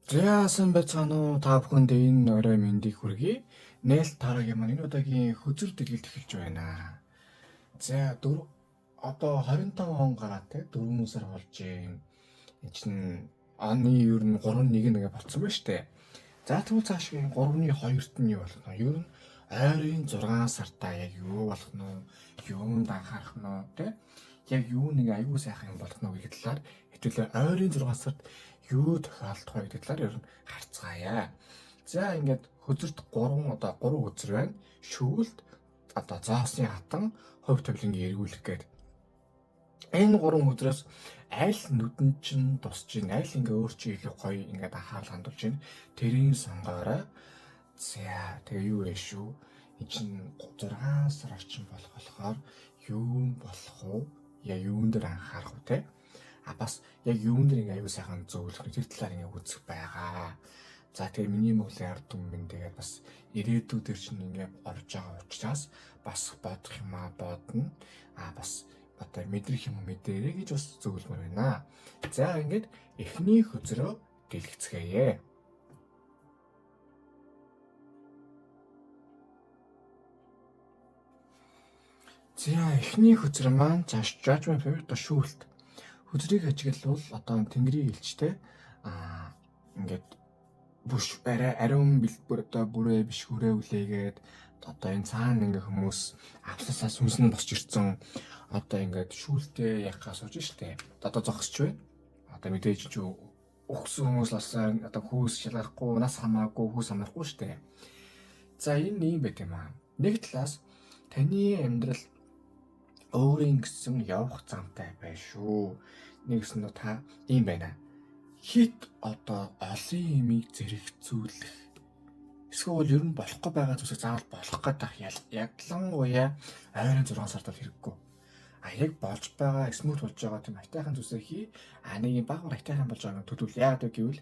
За сайн байцгаана уу? Та бүхэнд энэ орой мэндийг хүргэе. Нээлт тарагийн маань энэ удаагийн хөзөр дэлгэлт эхэлж байна. За одоо 25 он гараад те 4 сар болж байна. Энэ чинь оны ер нь 3-1 нэг болцсон байна шүү дээ. За тэгвэл цааш 3-2-т нь юу болох нь? Ер нь ойрын 6 сартаа яг юу болох нь вэ? Юунд анхаарах нь вэ? Тэ? Яг юу нэг аюу сайхан юм болох нь вэ гэдэг талаар хэвтүүлээ ойрын 6 сард юу тохиолдох вэ гэдэг талаар ер нь харцгаая. За ингээд хөзөрт 3 одоо 3 хөзөр байна. Шүүлт одоо зоосны хатан хувь тавилангийн эргүүлэх гээд энэ 3 хөзрөөс аль нүдэн чинь тусч гин аль ингээ өөр чи илүү гоё ингээд анхаарал хандуулж гин тэрийг сонгоорой. За тэгээ юу вэ шүү? Энэ чинь 6 сар орчим болох болохоор юу болох вэ? Я юун дээр анхаарах вэ те? А бас яг юун дээр ингээ аюу сайхан зөвлөх тэр талаар ингээ үзэх байгаа. За тэгээ миний Монголын ард түмэн тэгээд бас ирээдүйд чинь ингээ орж байгаа учраас бас бодох юм аа бодно. А бас одоо мэдрэх юм мэдэрэй гэж бас зөвлөмөр байна. За ингээд эхний хөзрөө дэлгэцгээе. За эхний хөзөр маань за judgment буюу одоо шүүлт. Хөзрийг ажиглавал одоо Тэнгэрийн элчтэй ингээд бүш арай ариун бэлбэр одоо бүрээ биш хүрээ үлээгээд одоо энэ цаана ингээ хүмүүс авсасаа сүнс нь босч ирсэн одоо ингээд шүүлтээ яхаа сууж штэ. Одоо зогсож байна. Одоо мэдээж чи өгсөн хүмүүс болсон одоо хүүс шалгарахгүй нас хамаагүй хүүс хамаарахгүй штэ. За энэ ийм байт юм аа. Нэг талаас таны амьдрал өөрийн гэсэн явах замтай байна шүү. Нэгсэн нь та ийм байна. Хит одоо олон юмыг зэрэгцүүлэх эсвэл ер нь болохгүй байгаа зүйлсийг заавал болох гэдэг ялангуяа ойрын 6 сард бол хэрэггүй. А яг болж байгаа смут болж байгаа тийм айтайхан зүйлсээ хий. А нэг юм баг баг айтайхан болж байгаа юм төлөвл. Яагаад вэ гэвэл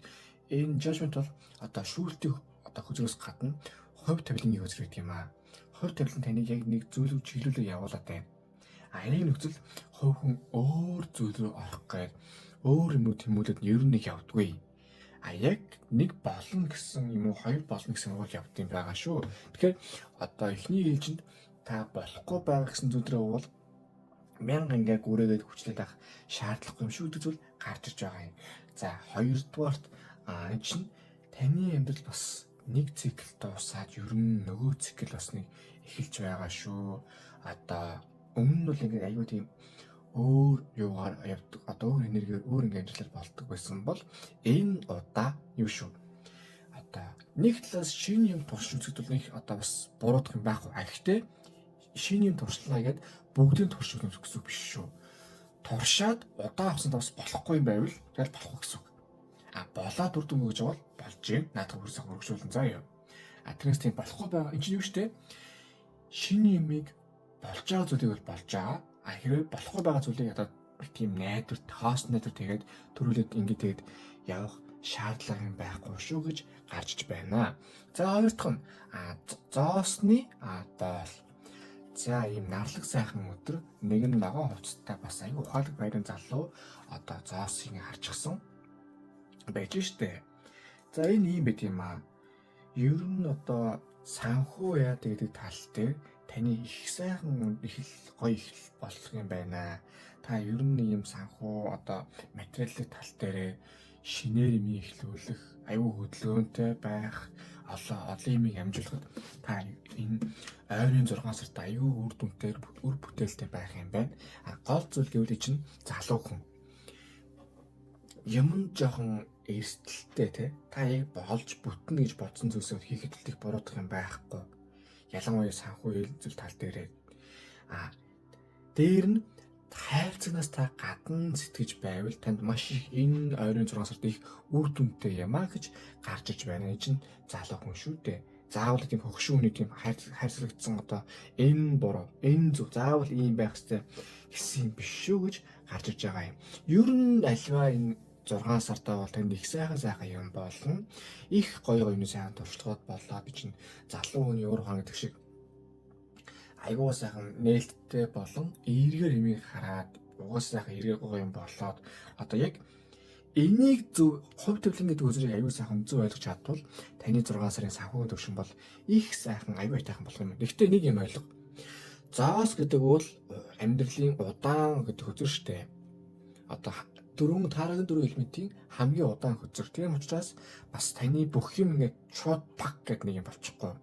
энэ judgment бол одоо шүүлтийн одоо хөзрөөс гадна хувь тавилангийн хөзөр гэдэг юм аа. Хувь тавилан таныг яг нэг зүйл рүү чиглүүлээ явуулаад байна. А энийг нөхцөл хувь хүн өөр зүйл рүү орох гээд өөр юм уу тэмүүлээд ер нь нэг явдаггүй. А яг нэг болно гэсэн юм уу хоёр болно гэсэн юм бол явд юм байгаа шүү. Тэгэхээр одоо эхний ээлжинд та болохгүй байгаа гэсэн зүйл рүү бол мянга ингээ гүрээгээд хүчлээд авах шаардлагагүй юм шүү гэдэг зүйл гарч ирж байгаа юм. За хоёрдугаарт энэ чинь таны амьдрал бас нэг цикл дуусаад ер нь нөгөө цикл бас нэг эхэлж байгаа шүү. Одоо өмнө нь бол ингээ аюу тийм өөр юугаар явдаг одоо өөр энергиэр өөр ингээ амьдралаар болдог байсан бол энэ удаа юу шүү. Одоо нэг талаас шинэ юм турш үзэхэд бол нэг одоо бас буруудах юм байхгүй. А гэхдээ шинэ юм туршлаа гэд бүгдийг турш үзэх гэсэн үг биш шүү. Туршаад удаан авсанд бас болохгүй юм байвал тэгэл болохгүй гэсэн үг. А болоод үр дүн гэж бол болж гин. Наадах үрсэх үргэлжлүүлэн заа юу. А тэрнээс тийм болохгүй байгаа. Энэ чинь юу штэ? Шинэ юмыг болж байгаа зүйлийг бол болж байгаа. А хэрвээ болохгүй байгаа зүйлийг одоо тийм найдвар, хоос найдвар тэгээд төрүүлээд ингээд тэгээд явах шаардлага юм байхгүй шүү гэж гарч иж байна. За хоёр дахь нь зоосны доол. За ийм нарлаг сайхан өдөр нэг нь ногоон хувцастай бас аюу ухаалаг байрын залуу одоо зоосыг харчихсан байж штэ. За энэ ийм байт юм аа. Ер нь одоо санхүү яа гэдэг тал дээр таны их сайхан их гоё их болох юм байна. Та ер нь ийм санхүү одоо материалын тал дээрээ шинээр юм эхлүүлэх, аюу хөдөлгөөнтэй байх, олон юмыг амжуулахад та энэ ойрын 6 сард аюу үр дүнтэй, үр бүтээлтэй байх юм байна. А гол зүйл гэвэл чинь залуу хүн. Юм жоохон эрсдэлтэй те. Та яг болж бүтнэ гэж бодсон зүйлсээ хийхэд их буруудах юм байхгүй. Ялангуяа санхүү зүйл тал дээрээ. А дээр нь хайрцагнаас та гадна сэтгэж байвал танд маш их энэ ойрын 6 сард их үр дүнтэй юмаа гэж гарч иж байна. Энэ чинь залуу хүн шүү дээ. Заавал тийм хөгшин хүний тийм хайрцагладсан одоо энэ буруу, энэ зөв, заавал ийм байх ёстой гэсэн юм биш шүү гэж гарч иж байгаа юм. Ер нь альва энэ 6 сартаа бол танд их сайхан сайхан юм болно. Их гоё гоё юм сайхан туршлагууд болоо би чинь залуу хүний уур ухаан гэдэг шиг айгуу сайхан нээлттэй болон эргээр юмыг хараад угаасаа сайхан эргээр гоё юм болоод одоо яг Энийг зөв хувь тавилан гэдэг үзрийг аюул сайхан зөв ойлгож чадвал таны 6 сарын санхүүгийн төвшин бол их сайхан аюул айтайхан болох юм. Гэхдээ нэг юм ойлго. Зоос гэдэг бол амьдралын удаан гэдэг хөзөр штэ. Одоо дөрвөн таарагийн дөрвөн элементийн хамгийн удаан хөзөр. Тийм учраас бас таны бүх юм ингээд шууд пак гэдэг нэг юм болчихгүй.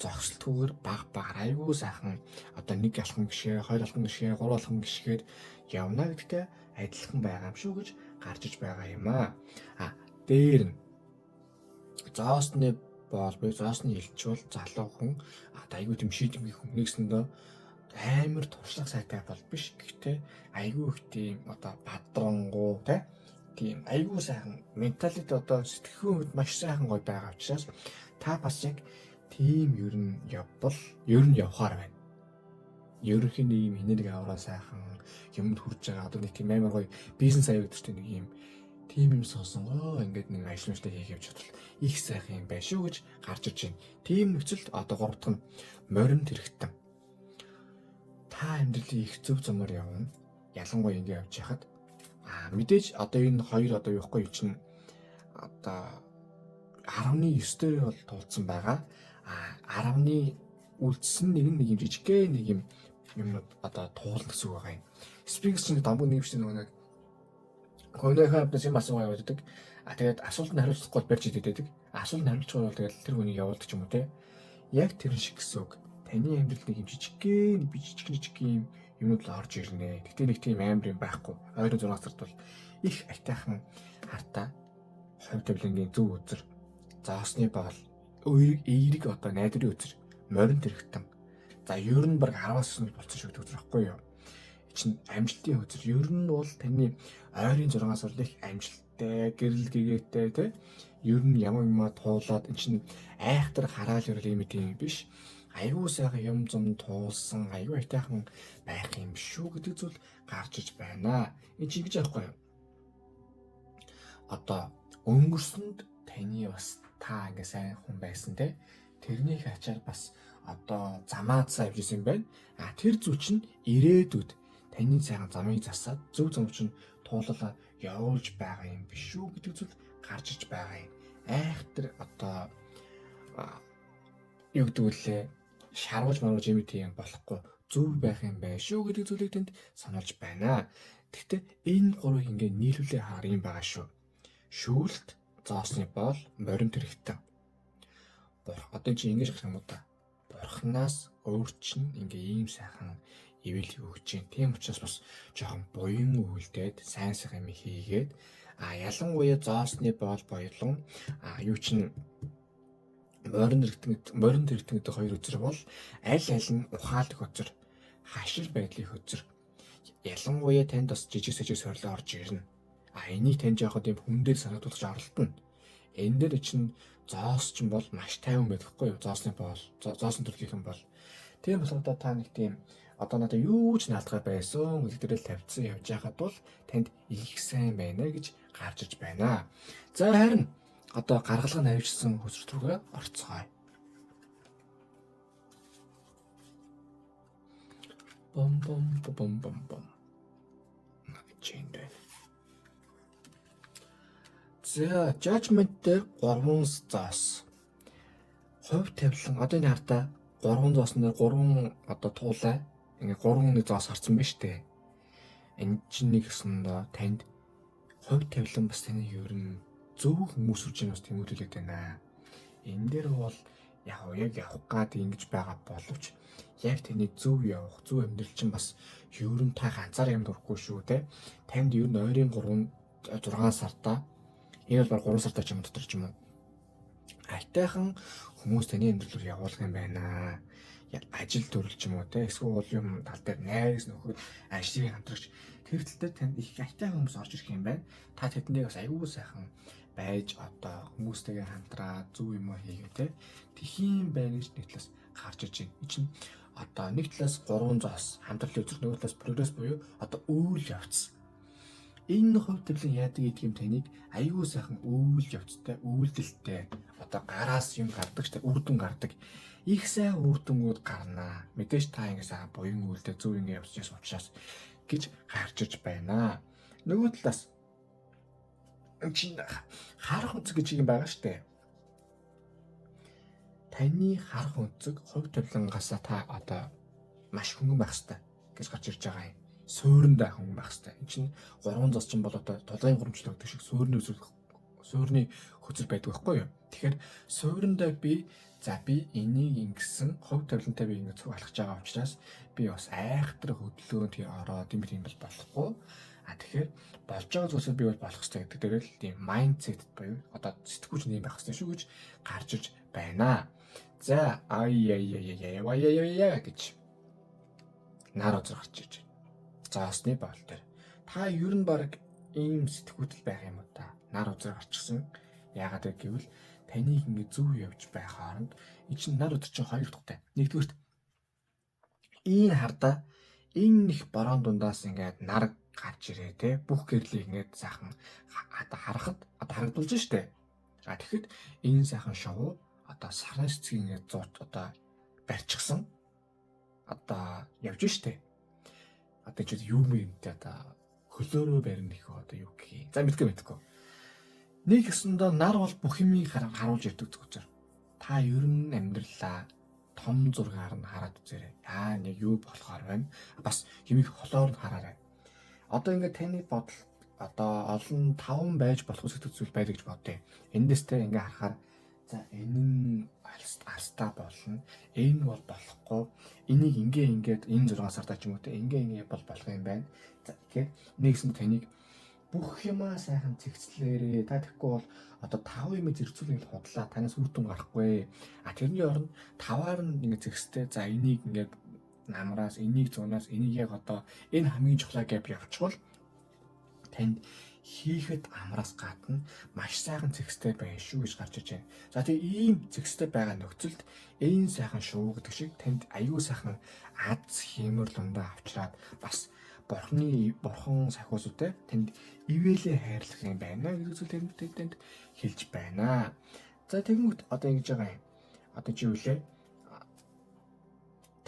Зогсолтгүйгээр баг багаар аюул сайхан одоо нэг алхам гişээ, хоёр алхам гişээ, гурван алхам гişгээр явна гэдэгтэй адилхан байгаа юм шүү гэж гарч иж байгаа юм аа. А дээр нь зоосны боол буюу зоосны элч бол залуу хүн айгүй тийм шийдэмгий хүн нэгсэндээ амар туршлага сайтай бол биш. Гэхдээ айгүй их тийм одоо бадрангуу тийм айгүй сайхан менталити одоо сэтгэхүйн хувьд маш сайхан гоё байгаа учраас та бас яг тийм ер нь явбал ер нь явхаар байна. Ерөнхий нэг юм энерги авраа сайхан юмд хүрж байгаа одоо нэг тийм амар гоё бизнес аяа гэдэг чинь нэг юм тийм юм сонсонгоо ингээд нэг ажил мэжлээ хийх явж чадвал их сайхан юм байна шүү гэж гарч ирж байна. Тийм нөхцөлд одоо гурав дахь нь морин тэрэгтэн. Та амьдралын их зөв замаар явна. Ялангуяа ингэ явж байхад мэдээж одоо энэ хоёр одоо юу ихгүй чинь одоо 10.9 дээр бол туулсан байгаа. 10-ны үлдсэн нэг нь нэг юм жижигхэн нэг юм юмнууд одоо туулна гэсэн үг байгаа юм. Sphinx чинь дамбуу нэмштэй нөгөө нэг хөнөөхөө апнаас юм асуугаа явуулдаг. А тэгээд асуултанд хариулахгүй бол барьж идэдэг. Асуултанд хариулчихгүй бол тэгээд тэр хүнийг явуулдаг ч юм уу те. Яг тэр шиг гэсэн үг. Таны амьдрал нэг юм жижигхэн би жижиг юм юмнууд л орж ирнэ. Гэтэ нэг тийм амар юм байхгүй. Ойрын 6 сард бол их айтайхан хартаа хувь тавилангийн зөв үзэр, зоосны боол, эерэг одоо найдварын үзэр, морин тэрэгтэн. За ер нь баг 10-аас 9 болцсон шүү гэдэг үзэр баггүй юу? Чин амжилтын үзэр ер нь бол таны ойрын 6 сард их амжилттай, гэрэл гэгээтэй те. Ер нь ямар юмаа туулаад эн чин айхтар хараал ерэл юм тийм биш. Аюу сайхан юм зум туулсан, аюу айтайхан байх юм шүү гэдэг зүйл гарч иж байна. Энд чи ингэж яахгүй юу? Одоо өнгөрсөнд таны бас та ингээ сайн хүн байсан те. Тэрнийг ачаар бас одоо замаацаа явж исэн байна. А тэр зүйл чинь ирээдүйд таны сайхан замыг засаад зөв зам чинь туулалаа явуулж байгаа юм биш үү гэдэг зүйл гарч иж байгаа юм. Айхтар одоо юу гэдэг үлээ шаруулж маруулж юм тийм болохгүй зөв байх юм байна шүү гэдэг зүйлийг тэнд сануулж байна. Гэхдээ энэ гурвыг ингээ нийлүүлээ хаар юм байгаа шүү. Шүүлт, зоосны боол, морин тэрэгтэн. Одоо чи ингэж гарах юм уу та? Бурхнаас өөр чинь ингээ ийм сайхан ивэл өгч чинь. Тийм учраас бас жоохон буян үйлдээд сайн сайхан юм хийгээд ялангуяа зоосны боол боёлон юу чинь морин тэрэгтэн гэдэг хоёр үзэр бол аль аль нь ухаалаг үзэр, хашил байдлын үзэр. Ялангуяа танд бас жижиг сажиг сорилоо орж ирнэ. Энийг тань жоохоо тийм хүн дээр санагдуулах оролдоно. Энэ дээр чинь зоос чинь бол маш тайван байдаг хгүй юу? Зоосны боол, зоосон төрлийнхэн бол. Тийм болохоор одоо та нэг тийм одоо надад юу ч наалдгаа байсан гэдэг дээрэл тавьчихсан явж байхад бол танд их сайн байна гэж гарч иж байна. За харин одоо гаргалгаа нь авчирсан хөсрөлт рүүгээ орцгоё. Бом бом бом бом бом. Чэндэ. За, judgment дээр 3 зоос. Хувь тавилан одоо энэ хартаа 3 зоосон дээр 3 одоо туулай. Ингээ 3 нэг зоос харсан байна шүү дээ. Энэ чинь нэг гэсэндээ танд хувь тавилан бас таны ер нь зөв хүмүүс үрж бас тэмүүлүүлээд байна. Энэ дээр бол яг явах гад ингэж байгаа боловч яг таны зөв явах, зөв амьдрал чинь бас ер нь та ганцаараа юм дурхгүй шүү те. Танд ер нь ойрын 3 6 сартаа энэ бол 3 сартаа ч юм дотор ч юм уу. Айтайхан хүмүүс таны амьдрал руу явуулах юм байна. Ажил төрөл ч юм уу те. Эсвэл бол юм тал дээр найз нөхөд ажлын хамтрагч тэр тал дээр танд их айтайхан хүмүүс орж ирэх юм байна. Та тэдэндээ бас аюул сайхан байж одоо хүмүүстэйгээ хамтраад зөв юм уу хийгээ те. Тэхийн байна гэж нэг талаас гарч иж байна. Энэ чинь одоо нэг талаас 3 зоос хамтралын үзэр, нөгөө талаас прогресс буюу одоо үйл явц. Энэ хувь тавилан яадаг гэдэг юм таныг аюул сайхан үйл явцтай, үйлдэлтэй одоо гараас юм гардаг ч үр дүн гардаг. Их сайн үр дүнгууд гарнаа. Мэдээж та ингэ сайхан буян үйлдэл зөв ингэ явж учраас гэж гарч иж байна. Нөгөө талаас Чин харах өнцөг гэж юм байгаа штэ. Таны харах өнцөг хувь тавилангаасаа та одоо маш хөнгөн байх хэвээр гэж гарч ирж байгаа юм. Суурьндаа хөнгөн байх хэвээр. Энэ чинь гурван зос чинь бол одоо тулгын гурамчлал гэдэг шиг суурьны үзүүлэх суурьны хөзөр байдаг байхгүй юу? Тэгэхээр суурьндаа би за би энийг ингэсэн хувь тавилантай би ингэ цуг алхаж байгаа учраас би бас айхтар хөдлөөнд тий ороод юм тийм бол болохгүй. А тэгэхээр болж байгаа зүйлсээ би бол болох хэрэгтэй гэдэг дээр л тийм mindset буюу одоо сэтгүүлч нэм байх хэрэгтэй шүү гэж гарч иж байна. За ай яй яй яй яй яй яй гэж нар үзэр гарч иж байна. Зоосны боол дээр. Та ер нь баг ийм сэтгүүтэл байх юм уу та? Нар үзэр гарчсан. Яагаад гэвэл таныг ингэ зөв явж байх хооронд эн чинь нар өдөр чинь хоёр утгатай. Нэгдүгürt энэ хардаа энэ их борон дундаас ингээд нар гарч ирээ те бүх гэрлийг ингээд сайхан одоо харахад одоо харагдуулж штэ. А тэгэхэд энэ сайхан шувуу одоо сарны цэцгийг ингээд зуут одоо барьчихсан одоо явж штэ. Одоо чи юу юм те одоо хөлөөрөө барина гэх одоо юу гэх юм. За мэдгүй мэдгүй. Нэг ёсондоо нар бол бүх юмыг харуулж ирдэг зүгээр. Та ер нь амьдралаа том зургаар нь хараад үзээрэй. Яа нэг юу болохоор байна. Бас юмыг холоор нь хараарай. Одоо ингээд таны бодол одоо олон таван байж болох сэтгэл зүйл байдаг гэж бодъё. Эндээс те ингээ харахаар за энэ нь алстаа болно. Энэ бол болохгүй. Энийг ингээ ингээд энэ 6 сартаа ч юм уу те ингээ ингээ бол болох юм байна. За тэгэхээр нэгсэн таныг бүх юмаа сайхан цэгцлээрээ. Та тэгэхгүй бол одоо таван юм зэрэгцүүлэн л худлаа. Танаас үр дүн гарахгүй. А тэрний оронд таваар нь ингээ зэгстэй. За энийг ингээд намраас, энийг зунаас, энийг яг одоо энэ хамгийн чухлаа гэв явчихвал танд хийхэд амраас гадна маш сайхан зэгстэй байна шүү гэж гарч иж байна. За тэгээ ийм зэгстэй байгаа нөхцөлд энэ сайхан шувуу гэдэг шиг танд аюу сайхан аз хиймэр лундаа авчираад бас бурхны бурхан сахиусуутай танд ивэлээ хайрлах юм байна гэдэг зүйл танд танд хэлж байна. За тэгэнгүүт одоо ингэж байгаа юм. Одоо чи юу лээ?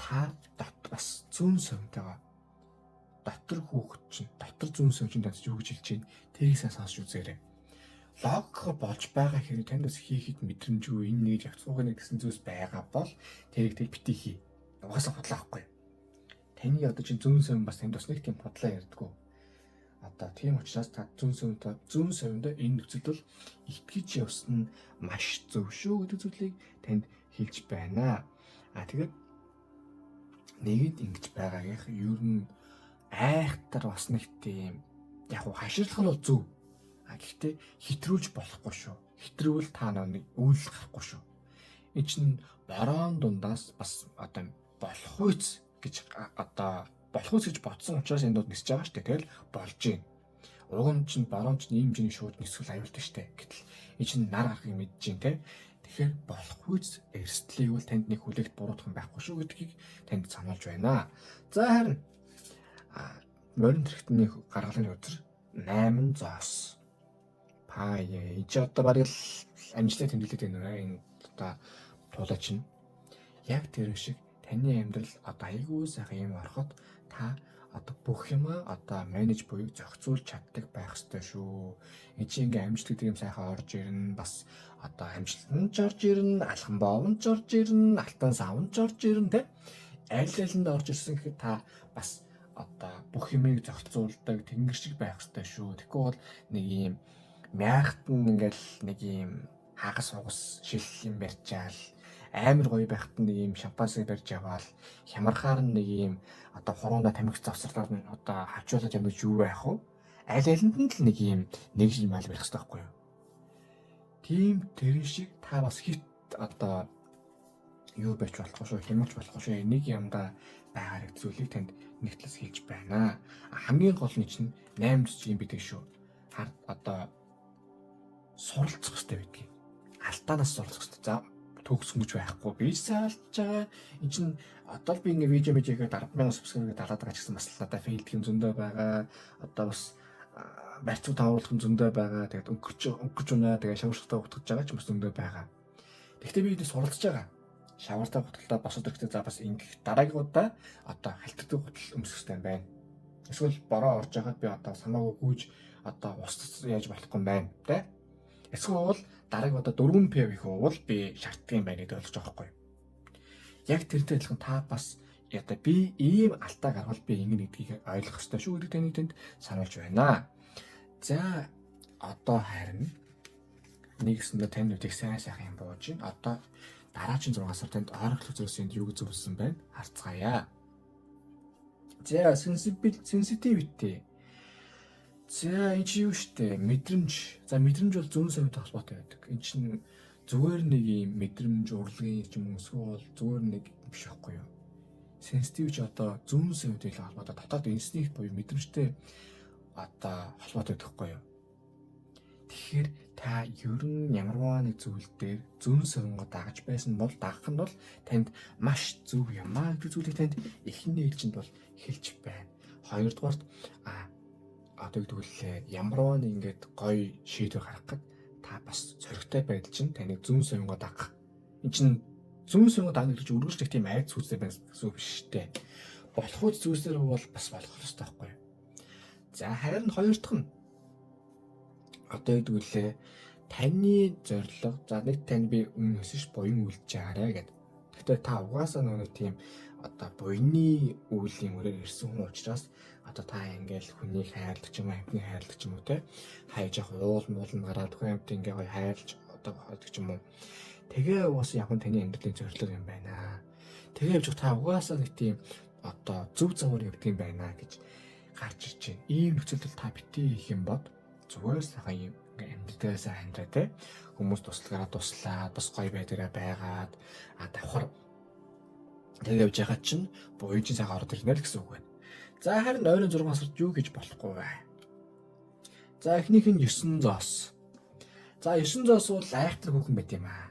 Та дот бас зүүн совинтойгоо дотор хүүхэд чинь дотор зүүн совин чинь танд юу гэж хэлж байна? Тэрийг сайн сонсч үзээрэй. Логикоор болж байгаа хэрэг танд бас хийхэд мэдрэмжгүй энэ нэг явцгууг нэг гэсэн зүйлс байгаа бол тэрийг тэг бити хий. Угаасаа худлаа байхгүй. Таны одоо чинь зүүн совин бас танд бас нэг тийм худлаа ярьдгүү. Одоо тийм учраас та зүүн совинтой зүүн совиндоо энэ нөхцөлд бол итгэж явсан нь маш зөв шүү гэдэг зүйлийг танд хэлж байна. А тэгээд нэгэнд ингэж байгаагийнх ер нь айхтар бас нэг тийм яг уу хаширлах нь бол зөв. А гэхдээ хэтрүүлж болохгүй шүү. Хэтрүүл та нэг үйл гарахгүй шүү. Энэ чинь борон дундаас бас одоо болох үйц гэж одоо болох үйц гэж бодсон учраас энэ дунд нисэж байгаа шүү дээ. Тэгэл болж гин. Уг нь чинь борон чинь ийм хэмжээний шууд нисгэл аюултай шүү дээ. Гэтэл энэ чинь нар гарахыг мэдэж гин те. Тэгэхээр болох үйц эрсдлийг бол танд нэг хүлээгт буруутгах юм байхгүй шүү гэдгийг танд сануулж байна. За харин морин тэрэгтний гаргалын өдөр 8 зоос. Паа энэ чи одоо бараг л амжилттай тэмдэглээд байна уу? Энэ одоо тулаа чинь яг тэр шиг таны амьдрал одоо айгүй сайхан юм ороход та одоо бүх юмаа одоо менеж буюу зохицуулж чаддаг байх ёстой шүү. Энд чи ингээ амжилт гэдэг юм сайхан орж ирнэ. Бас одоо амжилт нь ч орж ирнэ, алхан боов нь ч орж ирнэ, алтан сав нь ч орж ирнэ тэ. Аль алинд орж ирсэн гэхэд та бас одоо бүх юмыг зохицуулдаг тэнгэр шиг байх ёстой шүү. Тэгэхгүй бол нэг юм мяхтан ингээл нэг юм хагас хугас шил юм барьчаал амар гоё байхад нэг юм шампанскыг барьж яваал хямархаар нэг юм одоо хуруунда тамхи завсарлаар одоо хавчуулаад юм гэж юу байх вэ? Аль алинд нь л нэг юм нэг юм аль барих хэрэгтэй байхгүй юу? Тийм тэр шиг та бас хит одоо юу байж болохгүй шүү, хямарч болохгүй шүү. Нэг юмдаа байгаа зүйлийг танд нэг талаас хэлж байна. Хамгийн гол нь чинь 8 зүс юм бидэг шүү. Хар одоо суралцах хэрэгтэй байдгийг. Алдаанаас суралцах хэрэгтэй. За төгсгөн гэж байхгүй. Би сайн алдж байгаа. Энд чинь одоо л би ингээ видео мижигээ 100000 subscriber дараад байгаа ч гэсэн бас надад fail дэх юм зөндөө байгаа. Одоо бас барьцуу тавуулах юм зөндөө байгаа. Тэгээд өнгөрч өнгөрч унаа тэгээд шаварштай утгаж байгаа ч бас зөндөө байгаа. Тэгэхдээ би энэ суралцж байгаа. Шавартай гуталтаа босоод ирэхдээ за бас ингэх дараагийн удаа одоо халтдаг гутал өмсөх хэрэгтэй юм байна. Эсвэл бороо орж байхад би одоо самаагүй гүйж одоо ус яаж болохгүй юм байна те. Эсвэл дарааг одоо 4 PV их уувал би шаарддаг юм байна гэдэг ойлгож байгаа байхгүй юу? Яг тэрнтэй адилхан та бас одоо би ийм алтаа гарвал би ингэнэ гэдгийг ойлгох ёстой шүү гэдэг таны тэнд сануулж байна. За одоо харин нэгсэндээ танд үтийг сайн сайхан юм бууж байна. Одоо дараагийн 6 сар танд Oracle зүйлсэнд юу зөвлөсөн байна? Харцгаая. За sensitivity. За энэ чи юу штэ? Мэдрэмж. За мэдрэмж бол зүүн совинтой холбоотой байдаг. Энэ чинь зүгээр нэг юм мэдрэмж, урлагийн ч юм уу эсвэл зүгээр нэг биш байхгүй юу? Sensitive ч одоо зүүн совинтой илүү холбоотой. Дотоод инстинкт буюу мэдрэмжтэй одоо холбоотой байдаг байхгүй юу? Тэгэхээр та ер нь ямарваа нэг зүйл дээр зүүн совингоо дагаж байсан бол дагах нь бол танд маш зөв юм аа гэдэг зүйлийг танд эхний ээлжинд бол хэлж байна. Хоёрдугаарт одоо гэдэг үлээ ямарваа нэг ингээд гоё шийдвэр гаргах гээд та бас соригтой байдал чинь таныг зүүн совингоо дагах. Энд чинь зүүн совингоо дагна гэж үргэлжлэх тийм айц сүлсээ байна гэсэн үг биш шүү дээ. Болох үз зүйлсээр бол бас болох ёстой байхгүй юу? За харин хоёр дахь нь одоо гэдэг үлээ таны зорилго за нэг тань би өмнө өсөж буян үлдэж байгаарэ гэд. Гэхдээ та угаасаа нөгөө тийм одоо буяны үйлийн үрээр ирсэн хүн учраас одоо та ингээл хүнийг хайрладаг ч юм уу, амьтныг хайрладаг ч юм уу те. Хайж явах уул мууланд гараад хүн амьт ингээ гоё хайрлаж одоо хайдаг ч юм уу. Тэгээ угаасаа яг нь таны амьдралын зорилго юм байна. Тэгээ явж та угаасаа нэг тийм одоо зөв замаар явдаг юм байна гэж гарч ирж байна. Ийм нөхцөлд та битгий хийх юм бод зүгээр сайхан юм амьдралаасаа амьдраа те. Хүмүүс туслахаараа туслаад бас гоё байдлаараа байгаад давхар тэгээ явж байгаа чинь буян чинь сайхан ороод ирнэ л гэсэн үг байна. За харин ойрын 6 сард юу хийж болохгүй вэ? За эхнийх нь 9 зоос. За 9 зоос бол айхтар хүүхэн байт юм аа.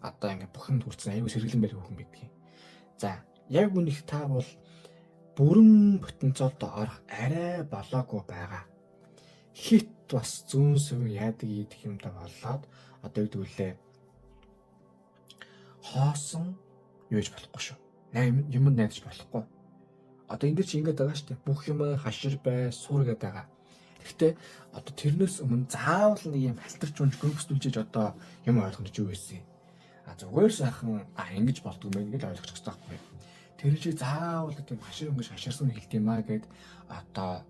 Одоо ингээ бүхэн хүрсэн аюу сэргэлэн байх хүүхэн байдаг юм. За яг үнэх та бол бүрэн потенциалд орох арай болоогүй байгаа. Хит бас зүүн сүвэн яадаг идэх юмтай болоод одоо гэдэг үлээ хоосон юу хийж болохгүй шүү. Юмд найдаж болохгүй. Одоо энэ дэр чи ингэж байгаа шүү дээ. Бүх юм хашир бай, сур гэдэг байгаа. Гэхдээ одоо тэрнээс өмнө заавал нэг юм халтарч унж гөмбөстүүлжээж одоо юм ойлгох гэж юу байсан юм. А зүгээр сайхан ингэж болдгоо мэн гэж ойлгох хэрэгтэй байхгүй. Тэр чи заавал тийм хашир өнгөж хаширсан хэлт юм аа гэд одоо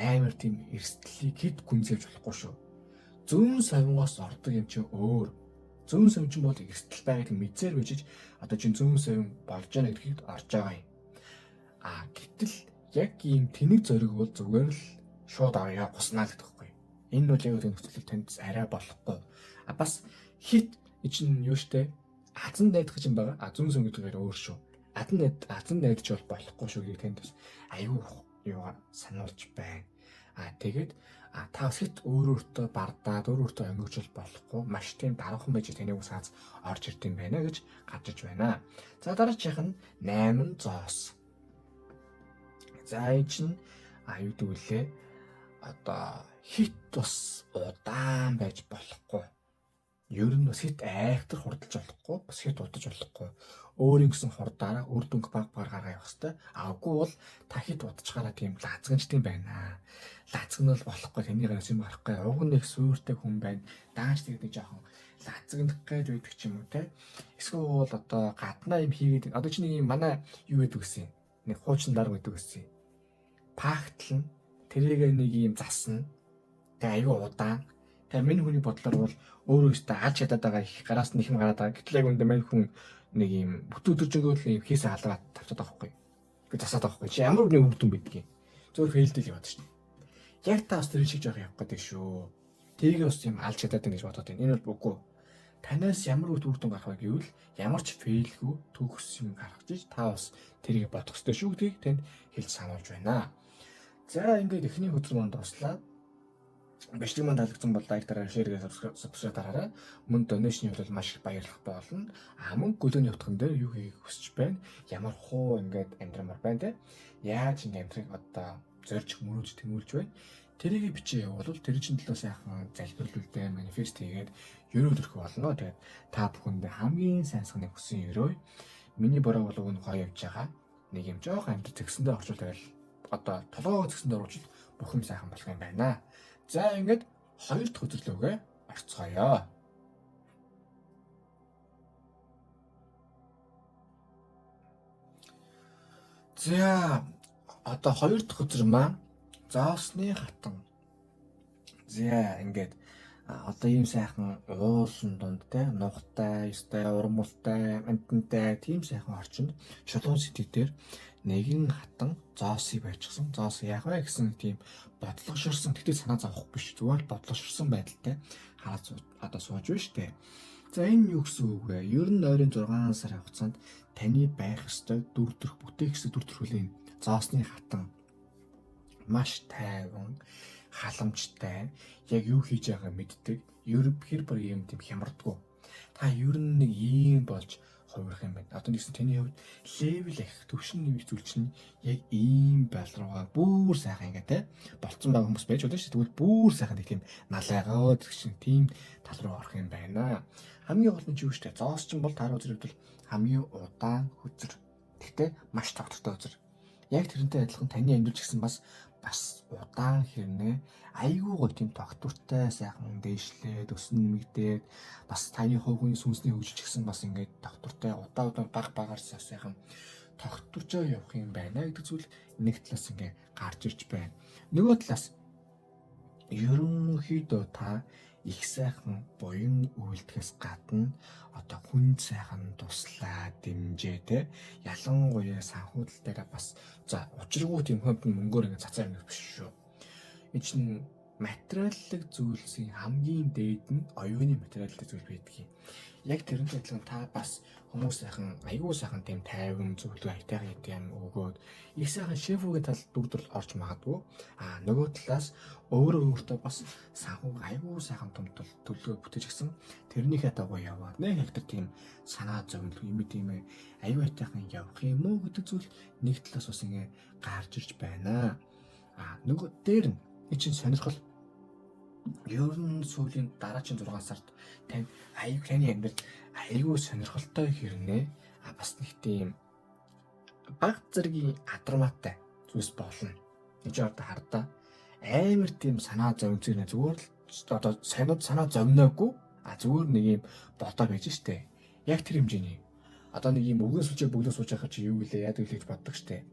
амар тийм эрсдлийг хэд гүнзгийж болохгүй шүү. Зүүн совингоос ордог юм чи өөр. Зүүн совин чинь бол эрсдэл байгааг мэдсээр байжиж одоо чинь зүүн совин болж байгаа гэдгийг орж байгаа юм. А гэтэл яг ийм тэнэг зориг бол зүгээр л шууд авъя гуснаа л гэдэг байхгүй. Энэ бол яг үгүй нөхцөл танд арай болохгүй. А бас хит чинь юу штэ азан найдах юм байгаа. А зүүн совин гэдэг нь өөр шүү. Азан найдаж бол болохгүй шүү гэдгийг танд бас аюу юугаар сануулж байна. А тэгээд та бас хит өөр өөртөө бардаад өөр өөртөө өнгөрчл болохгүй маш тийм дараахан байж таныг усааз орж ирд юм байна гэж гарч иж байна. За дараачих нь 8 зоос. За энэ чинь юу гэдэг вүлээ одоо хит бас удаан байж болохгүй. Ер нь бас хит айхтар хурдалж болохгүй, бас хит удаж болохгүй. Өөрийн гэсэн хурдаараа үр дүнг баг багаар гаргаа явах хэвээр. Аагүй бол та хит удажгаараа тийм лазганчт юм байна. Лазган бол болохгүй, таны гараас юм гарахгүй. Уг нь их суйртай хүн байна. Дааш тэгээд нэг жоохон лазгандах гэж байдаг ч юм уу те. Эсвэл бол одоо гаднаа юм хийгээд одоо чи нэг юм манай юу гэдэг гэсэн. Нэг хуучин дарга байдаг гэсэн. Пахтлан тэрийг нэг юм засна. Тэгээ аюу удаан. Тэгээ минь хүний бодлоор бол өөрөө өстө алж чадаад байгаа их гараас нэг юм гараад байгаа. Гэтэл яг үндэ мань хүн нэг юм бүтэн өдөржингөө л юм хийсэ халгаад тавьчихад байгаа байхгүй. Гэ засаад байгаа байхгүй. Чи ямар нэг үр дүн байдгийг. Зөвхөн фейлдэл яваад шин. Яг та бас тэр шиг жоох явах гэдэг шүү. Тэрийг бас юм алж чадаад байна гэж бодоод байна. Энэ бол үгүй. Танаас ямар үр дүн гарах вэ гэвэл ямар ч фейлгүй төгс юм гаргаж иж та бас тэрийг бодох ёстой шүү гэдгийг танд хэлж сануулж байна. За ингээд эхний хөтөлбөр маань дуслаа. Бичлэг маань таалагдсан бол лайк дараарай, share гээ subscribe дараарай. Мөн donation бол маш их баярлах болно. А мөн гөлөөний утган дээр юу хийх хүсэж байна? Ямар хуу ингээд амьдрамар байна те? Яаж ингээд амьдрахыг одоо зорж мөрөөж тэмүүлж байна? Тэрийг бичээ явуул тэр чинь төлөө сайхан залбирлүүлдэ манифест хийгээд ерөөл өрөх болно. Тэгээд та бүхэндээ хамгийн сайн санааг хүсэн ерөөе. Миний бороо бол уг нь гоё явж байгаа. Нэг юм жоох амьдрал зэгсэндээ орчвол тэгэл одоо толгоогоо зэгсэндээ оруулж Бүх юм сайхан болох юм байна. За ингээд хоёр дахь хөзөрлөөгөө орцгоё. За одоо хоёр дахь хөзөр маань зоосны хатан. За ингээд одоо ийм сайхан уулын дунд те нухтай, ёстой, урмалтай, амтантай тийм сайхан орчинд чулуун сэтг дээр нэгэн хатан зоосыг барьчихсан. Зоос яах вэ гэсэн тийм бодлогоширсан. Тэгтээ санаа зовох биш. Зүгээр л бодлогоширсан байдалтай хараад одоо сууж байна штэ. За энэ юу гэсэн үг вэ? Ер нь ойрын 6 сарын хугацаанд таны байх ёстой дүр төрх бүтээх ёстой дүр төрхөлийн зоосны хатан маш тайван, халамжтай, яг юу хийж байгааг мэддэг, ер хэр бүр юм тийм хямардгүй. Та ер нь нэг ийм болж хувирах юм байна. Одоо нэгсэн таны хувьд level их төвшин нэмэх зүйл чинь яг ийм байл руугаа бүр сайхан ингээ те болцсон байгаа хүмүүс байж болно шүү. Тэгвэл бүр сайхан нэг тийм налайгаад чинь тийм тал руу орох юм байна. Хамгийн гол нь юу шүү дээ. Зоос чинь бол тааруу зэрэг бол хамгийн удаан хөзөр. Гэхдээ маш тогтвортой хөзөр. Яг тэрнтэй адилхан таны амьдрал ч гэсэн бас удаан хэрнээ айгүй гоё тийм тогтвортой сайхан дээшлээд өсөн нэмэгдээд бас таны хувийн сүнсний хөгжил ч гэсэн бас ингээд тогтвортой удаа удаа баг багаар сайхан тогтворчоо явах юм байна гэдэг зүйл нэг талаас ингээ гарч ирж байна. Нөгөө талаас ерөнхийдөө та их сайхан буян үйлдэхээс гадна одоо хүн сайхан туслаа дэмжээ те ялангуяа санхүүдэл дээр бас за учиргүй тийм хүнд мөнгөөр ингэ цацаа юм биш шүү. Энэ чинь материаллык зүйлсийн хамгийн дээд нь оюуны материаллык зүйл байдаг юм. Яг тэрнтэй адилхан та бас хүмүүс сайхан айгүй сайхан тийм тайван зөвлөгөө аятайхан юм өгөөд их сайхан шефүүгийн тал дүр орж магадгүй. А нөгөө талаас өөрөө өөртөө бас санхүүг айгүй сайхан том төлөвлөгөө бүтээж гисэн тэрнийхээ дагуу яваад нэг хектар тийм санаа зовнил юм тийм айгүй аятайхан явах юм уу гэдэг зүйл нэг талаас бас ингэ гарч ирж байна. А нөгөө дээр нь энэ чинь сонирхол ер нь сүүлийн дараагийн 6 сард тань аюу таны амьдрал айгүй сонирхолтой хэрнээ а бас нэг тийм баг зэргийн адармаатай зүйлс болно. Энд чинь одоо хардаа амар тийм санаа зовнцыг зүгээр л одоо санаа зовноогүй а зүгээр нэг юм бодоо байж штэ. Яг тэр хэмжээний. Одоо нэг юм өвгөн сүлжээ бөглөө сууж байхад чи юу гэлээ яадаг гэлээ гэж боддог штэ.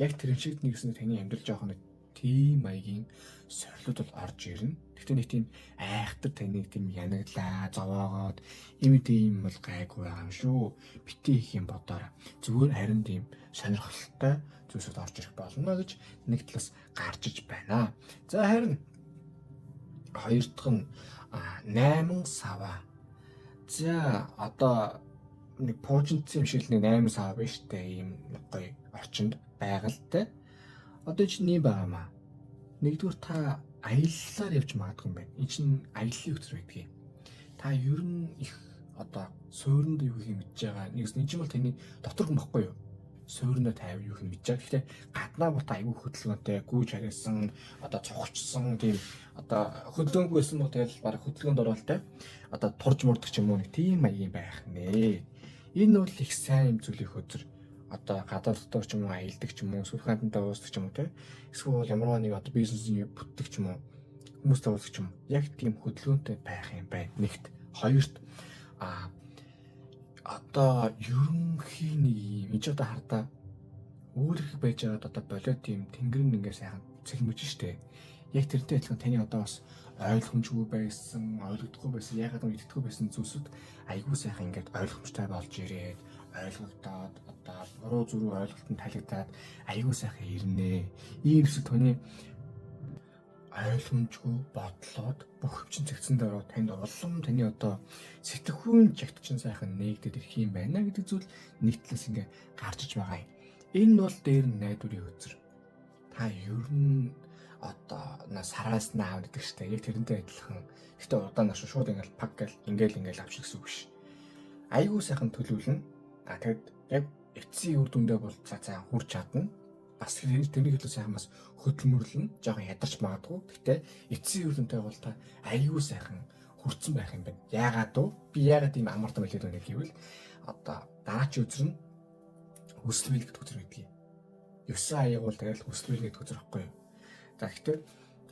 Яг тэр юм шиг нэгсэн таны амьдрал жоохон нэг тийм маягийн сорилууд бол орж ирнэ. Гэхдээ нэг тийм айхтар таныг тийм янаглаа, зовоогоод юм тийм бол гайгүй байгаа юм шүү. Битгий их юм бодоорой. Зүгээр харин тийм сонирхолтой зүйлсүүд орж ирэх болно гэж нэг талаас гарч иж байна. За харин хоёр дахь нь 8 саваа. За одоо нэг пуужинцсан юм шиг л нэг 8 саваа биш үү? Ийм гоё орчинд байгальтай. Одоо чинь юм байгаа маа. Нэгдүгээр та аяллаар явж магадгүй юм байна. Энэ чинь аяллаа хөтөр байдгийг. Та ер нь их одоо суурьнд юу хийх мэдж байгаа. Нэгс энэ чинь бол таны дотор хүн баггүй юу? Суурьндаа тавь юу хийх мэдж байгаа. Гэхдээ гаднаа бол та айгүй хөдөлгөөнтэй, гүйж харьсан, одоо цогцсон тийм одоо хөдөлгөөнгүй байсан бол тэгэл бараг хөдөлгөөнд оролтой. Одоо турж мурдаг ч юм уу нэг тийм маягийн байх нэ. Энэ бол их сайн юм зүйлийн хөзөр. Одоо гадаад дотор ч юм уу аялдаг ч юм уу эсвэл хамтдаа уулздаг ч юм уу те эсвэл ямарваа нэг одоо бизнесийн бүтдэг ч юм уу хүмүүстэй уулздаг ч юм уу яг тийм хөдөлгөөнтэй байх юм байна. Нэгт хоёрт одоо ерөнхий нэг юм энэ ч одоо хардаа өөр их байж байгаад одоо болиот тийм тэнгэр нь ингээ сайхан цэлмэж штэ. Яг тэрнтэй адилхан таны одоо бас ойлгомжгүй байсан, ойлгохгүй байсан, яагаад юм идэхгүй байсан зүйлсүүд айгүй сайхан ингээд ойлгомжтой болж ирээд ойлгогдоод одоо буруу зүрүү ойлголт нь талигдаад айгүй сайхан ирнэ. Ийм эсвэл таны ойлгомжгүй бодлоод бүх хүчин зэгцэн дээр танд улам таны одоо сэтгхүүн чагт чинь сайхан нээгдээд ирэх юм байна гэдэг зүйл нэг талаас ингээ гарч иж байгаа юм. Энэ бол дээр нь найдварын хөзөр. Та ер нь одоо сараас наав гэдэг штэ. Яг тэрнтэй адилхан. Гэтэ удаан нашуу шууд ингээл пак гэл ингээл авчих гэсэн үг биш. Айгүй сайхан төлөвлөнө. А тэгэд яг эцсийн үр дүндээ бол за хүрч чадна. Бас тэрний төлөө сайхан бас хөдөлмөрлөн жоохон ядарч магадгүй. Гэтэ эцсийн үр дүнтэй бол та айгүй сайхан хүрцэн байх юм байна. Яагаад вэ? Би яагаад ийм амар том хэлээд байна гэвэл одоо дараагийн үзэр нь хүсэл гэдэг үзэр байдгийг. 9 аяг бол тэгэл хүсэл гэдэг үзэр байхгүй юу? За гэхдээ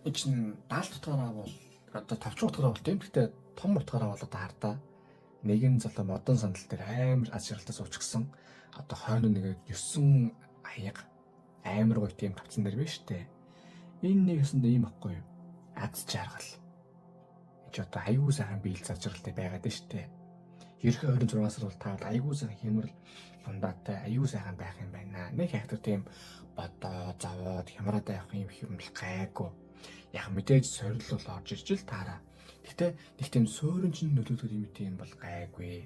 энэ чинь даалт утгаараа бол одоо товчхон утгаараа бол тийм. Гэхдээ том утгаараа бол одоо хардаа нэгэн залуу модон сандал дээр амар аз жаргалтай суучихсан. Одоо хойно нэг 9 аяга амар гоё тийм тавцан дээр байна штэ. Энэ нэг өсөндөө ийм байхгүй юу? Аз жаргал. Энд чи одоо аюу сайхан биел зажралтай байгаад байна штэ. Ерхий 26 сар бол та бол аюу сайхан хямрал дундаатай аюу сайхан байх юм байна. Нэг хайхтар тийм бодоо, зовоод, хямраад байх юм хэмнэл гайгүй. Яг мэдээж сорил бол орж ирж л таараа. Гэхдээ нэг тийм суурин чинь нөлөөлөх юм тийм бол гайгүй.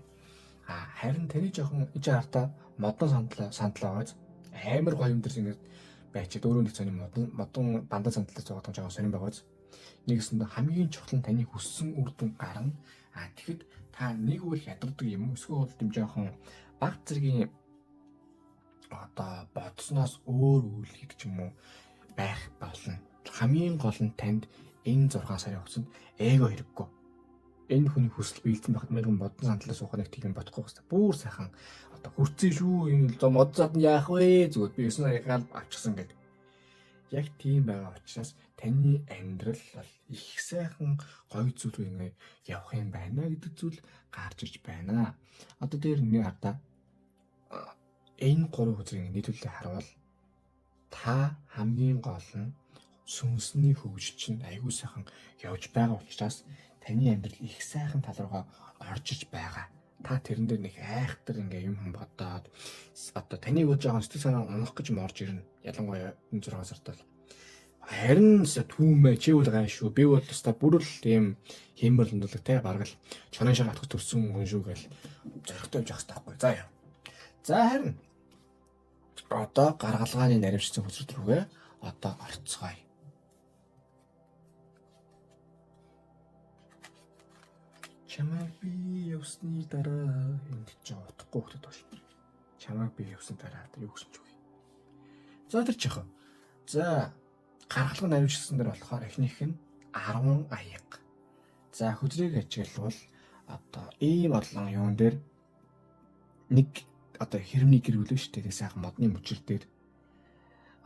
А харин таны жоохон иж хартаа модон сандал байгааз амар гоё юм дэр ингэж байчаад өөрөө нэг сонин модон бандан сандлаар зугаад байгаа жоохон сонин байгааз. Нэгсэндээ хамгийн чухал нь таны хүссэн үр дүн гарна. А тэгэхэд та нэг үйл ядардаг юм уу? Эсвэл бол тийм жоохон баг зэргийн одоо бодсноос өөр үйл хийх ч юм уу байх болно. Хамгийн гол нь танд энэ 6 сарын хугацаанд эго хэрэггүй. Энэ хүний хүсэл биелсэн байхад мэрэгэн модон сандлаа суух нэг тийм бодохгүй хэвээр. Бүр сайхан одоо хүрцэн шүү энэ л мод зад нь яах вэ? Зүгээр би 9 аягаал авчихсан гэдэг. Яг тийм байгаа учраас таны амьдрал бол их сайхан гоё зүйл рүү ингэ явах юм байна гэдэг зүйл гарч ирж байна. Одоо дээр нэг хардаа энэ гурван хүзрийг нийлүүлээ харуул та хамгийн гол нь сүнсний хөгжил чинь аягүй сайхан явж байгаа учраас таны амьдрал их сайхан тал руугаа орж иж байгаа. Та тэрэн дээр нэг айхтар ингээ юм хүн бодоод одоо таныг бол жоохон сэтгэл санаа унах гэж юм орж ирнэ. Ялангуяа энэ 6 сард бол. Харин түүмээ чи бол гай шүү. Би бол өстой бүр л тийм хиймэр лөндөрлөг те бараг л чонын шар атгах төрсөн хүн шүү гэл зоригтой явж явах хэрэгтэй байхгүй. За яа. За харин одоо гаргалгааны наримчсан хөзрөд рүүгээ одоо орцгоё. Чамайг би явсны дараа энд ч утгагүй хөлөд байна шүү. Чамайг би явсан дараа одоо юу гэсэн ч үгүй. За тэр чихэ. За гаргалгаа наримчсан дээр болохоор эхнийх нь 10 аяга. За хөзрийг ажиглавал одоо ийм олон юун дээр нэг одоо хэрмний гэр бүл шүү дээ. Сайхан модны мөчөр дээр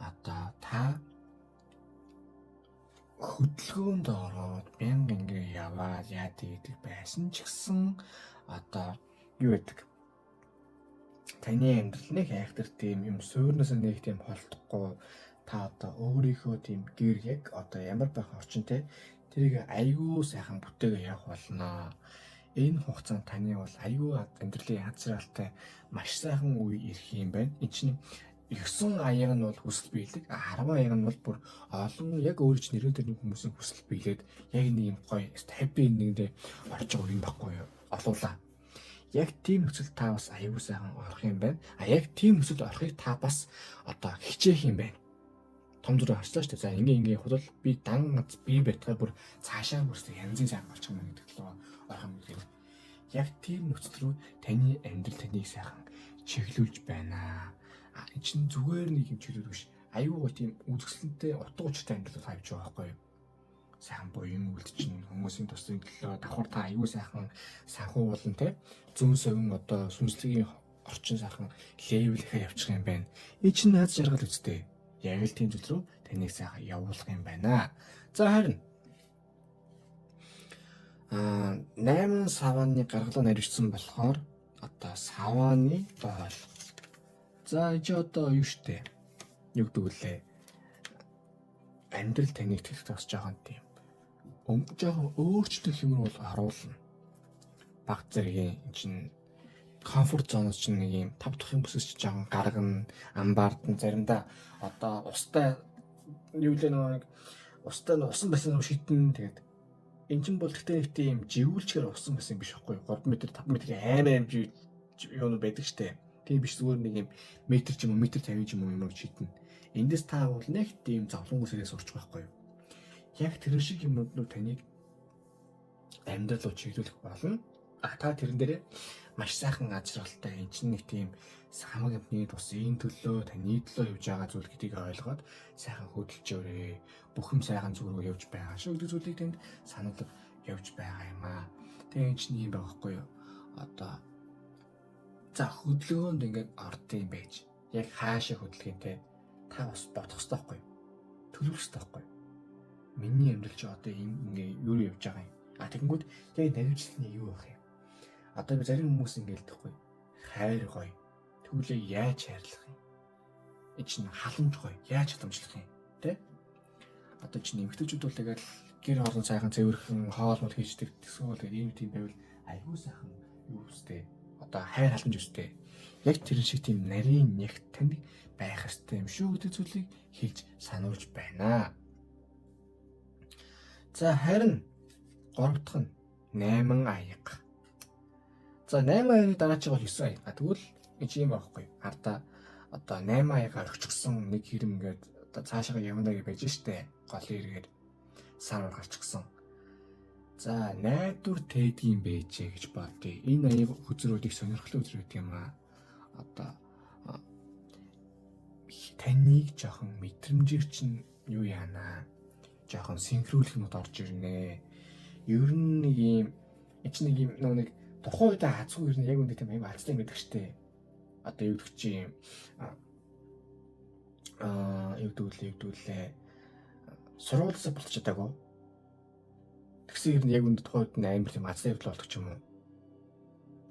одоо та хөдөлгөөнд ороод мянга ингээ яваад яа гэдэг байсан ч гэсэн одоо юу гэдэг таны амьдрал нэг айхтар тийм юм суурнаас нэг тийм холдохгүй та одоо өөрийнхөө тийм гэр яг одоо ямар байх орчин те тэрийг айгүй сайхан бүтээгээ явах болно. Энэ хугацаанд таны бол айгүй амьдралын хазралтай маш сайхан үе ирэх юм байна. Энэ чинь 9 аяг нь бол хүсэл биелэг, 10 аяг нь бол бүр олон яг өөр чинь нэрэн тэрний хүмүүсийн хүсэл биелээд яг нэг юм гоё happy ending-д орж байгаа юм баггүй юу? Олуулаа. Яг тийм нөхцөл та бас аюу сайхан орох юм байна. А яг тийм нөхцөл орохыг та бас одоо хичээх юм байна. Том зүрх харчлаа шүү дээ. За ингээ ингээ явах бол би дан ганц бие байтгай бүр цаашаа бүрсээ янзын сайхан болчих юм гэдэг талаар орох юм гэдэг. Яг тийм нөхцөл рүү таны амьдрал таныг сайхан чиглүүлж байна. Энэ чинь зүгээр нэг юм чиглэл биш. Аюу гоо тийм үзэсгэлэнтэй утга учиртай амьдрал авч байгаа байхгүй юу? Сайхан буян үлдчин хүмүүсийн тусын төлөө давхар та аюу сайхан санхүү болон те зүүн совин одоо сүнслэгийн орчин сайхан левел ихээр явчих юм байна. Энэ чинь наад жаргал үстэй. Яг л тийм зүйл рүү таныг сайхан явуулах юм байна. За харин 8 савааны гаргалаа наривчсан болохоор одоо савааны доол. За энэ чи одоо юу штэ? Юу гэдэг вүлээ? Амьдрал таныг тэгэх бас жоохон тийм жоохон өөрчлөх юм бол оруулна. Баг зэргийн энэ чинь комфорт зоноос чинь нэг юм тав дахь юм бүсэс чинь жоохон гаргана, амбаардна заримдаа одоо устай юу лээ нэг устай усан байсан руу шидэн тэгээд энэ чинь бол гэхдээ нэг тийм живүүлчгээр усан байсан биш байхгүй 3 м 5 м аим аим юунууд байдаг штэ. Тийм биш зүгээр нэг юм метр ч юм уу метр 50 ч юм уу юм уу шидэнэ. Эндээс та бол нэг тийм зовлон үсгээс сурчих байхгүй юу. Яг тэр шиг юмнууд нь таныг амьдрал руу чиглүүлэх болно. А та тэрэн дээрээ маш сайхан аз жаргалтай энэ чинь нэг тийм хамаг амтны тус энэ төлөө таны төлөө явж байгаа зүйл гэдгийг ойлгоод сайхан хөдөлж өрөө. Бүх юм сайхан зүг рүү явж байгаа шүү гэдэг зүйлийг танд сануулга явж байгаа юм аа. Тэгээ энэ чинь юм байгаа байхгүй юу? Одоо за хөдөлгөөнд ингээд орд юм байж. Яг хаашаа хөдөлгөх юм те. Та бас бодох хэрэгтэй байхгүй юу? Төлөвлөх хэрэгтэй байхгүй юу? Миний амьдрал чи одоо ингээ юу явж байгаа юм. А тэгэнгүүт яг наривчлал нь юу байх юм? Одоо би зарим хүмүүс ингээ хэлдэг хгүй. Хайр гоё. Тэгвэл яаж хайрлах юм? Энэ чинь халамж гоё. Яаж халамжлах юм? Тэ? Одоо чинь эмэгтэйчүүд бол тэгэл гэр орон сайхан цэвэрхэн хоол мол хийждэг. Тэгсэн бол ийм тийм байвал айгүй сайхан юу өстэй. Одоо хайр халамж өстэй. Яг тэр шиг тийм нарийн нэг танд байх ёстой юм шүү гэдэг зүйлийг хэлж сануулж байна. За харин гурав дахь нь 8 аяга. За 8 аягийн дараач бол 9 аяга. Тэгвэл энэ юм байхгүй. Ардаа одоо 8 аяга орхичихсан нэг хэрэм ингээд одоо цаашаа явна гэж байж штэ. Голын эргээр сар гарчихсан. За найдвар тээдгийн бэжээ гэж бодъё. Энэ аяг хөзрүүдийг сонирхолтой хөзрүүд гэдэг юм аа. Одоо таныг жоохон мэдрэмжээр чинь юу яана. Жоохон синхруулах юмуд орж ирнэ. Ер нь нэг юм чи нэг юм нэг тухайн үед азгүй ер нь яг үнэ тийм аяг азтай юм гэдэг штэ. Одоо юу гэдэг чи юм юу гэдэг лээ. Сургуулиасаа болчих чадаагүй. Тэгсэн ер нь яг үндэ тухайн үед нь амар тийм азтай явдал болдог ч юм уу.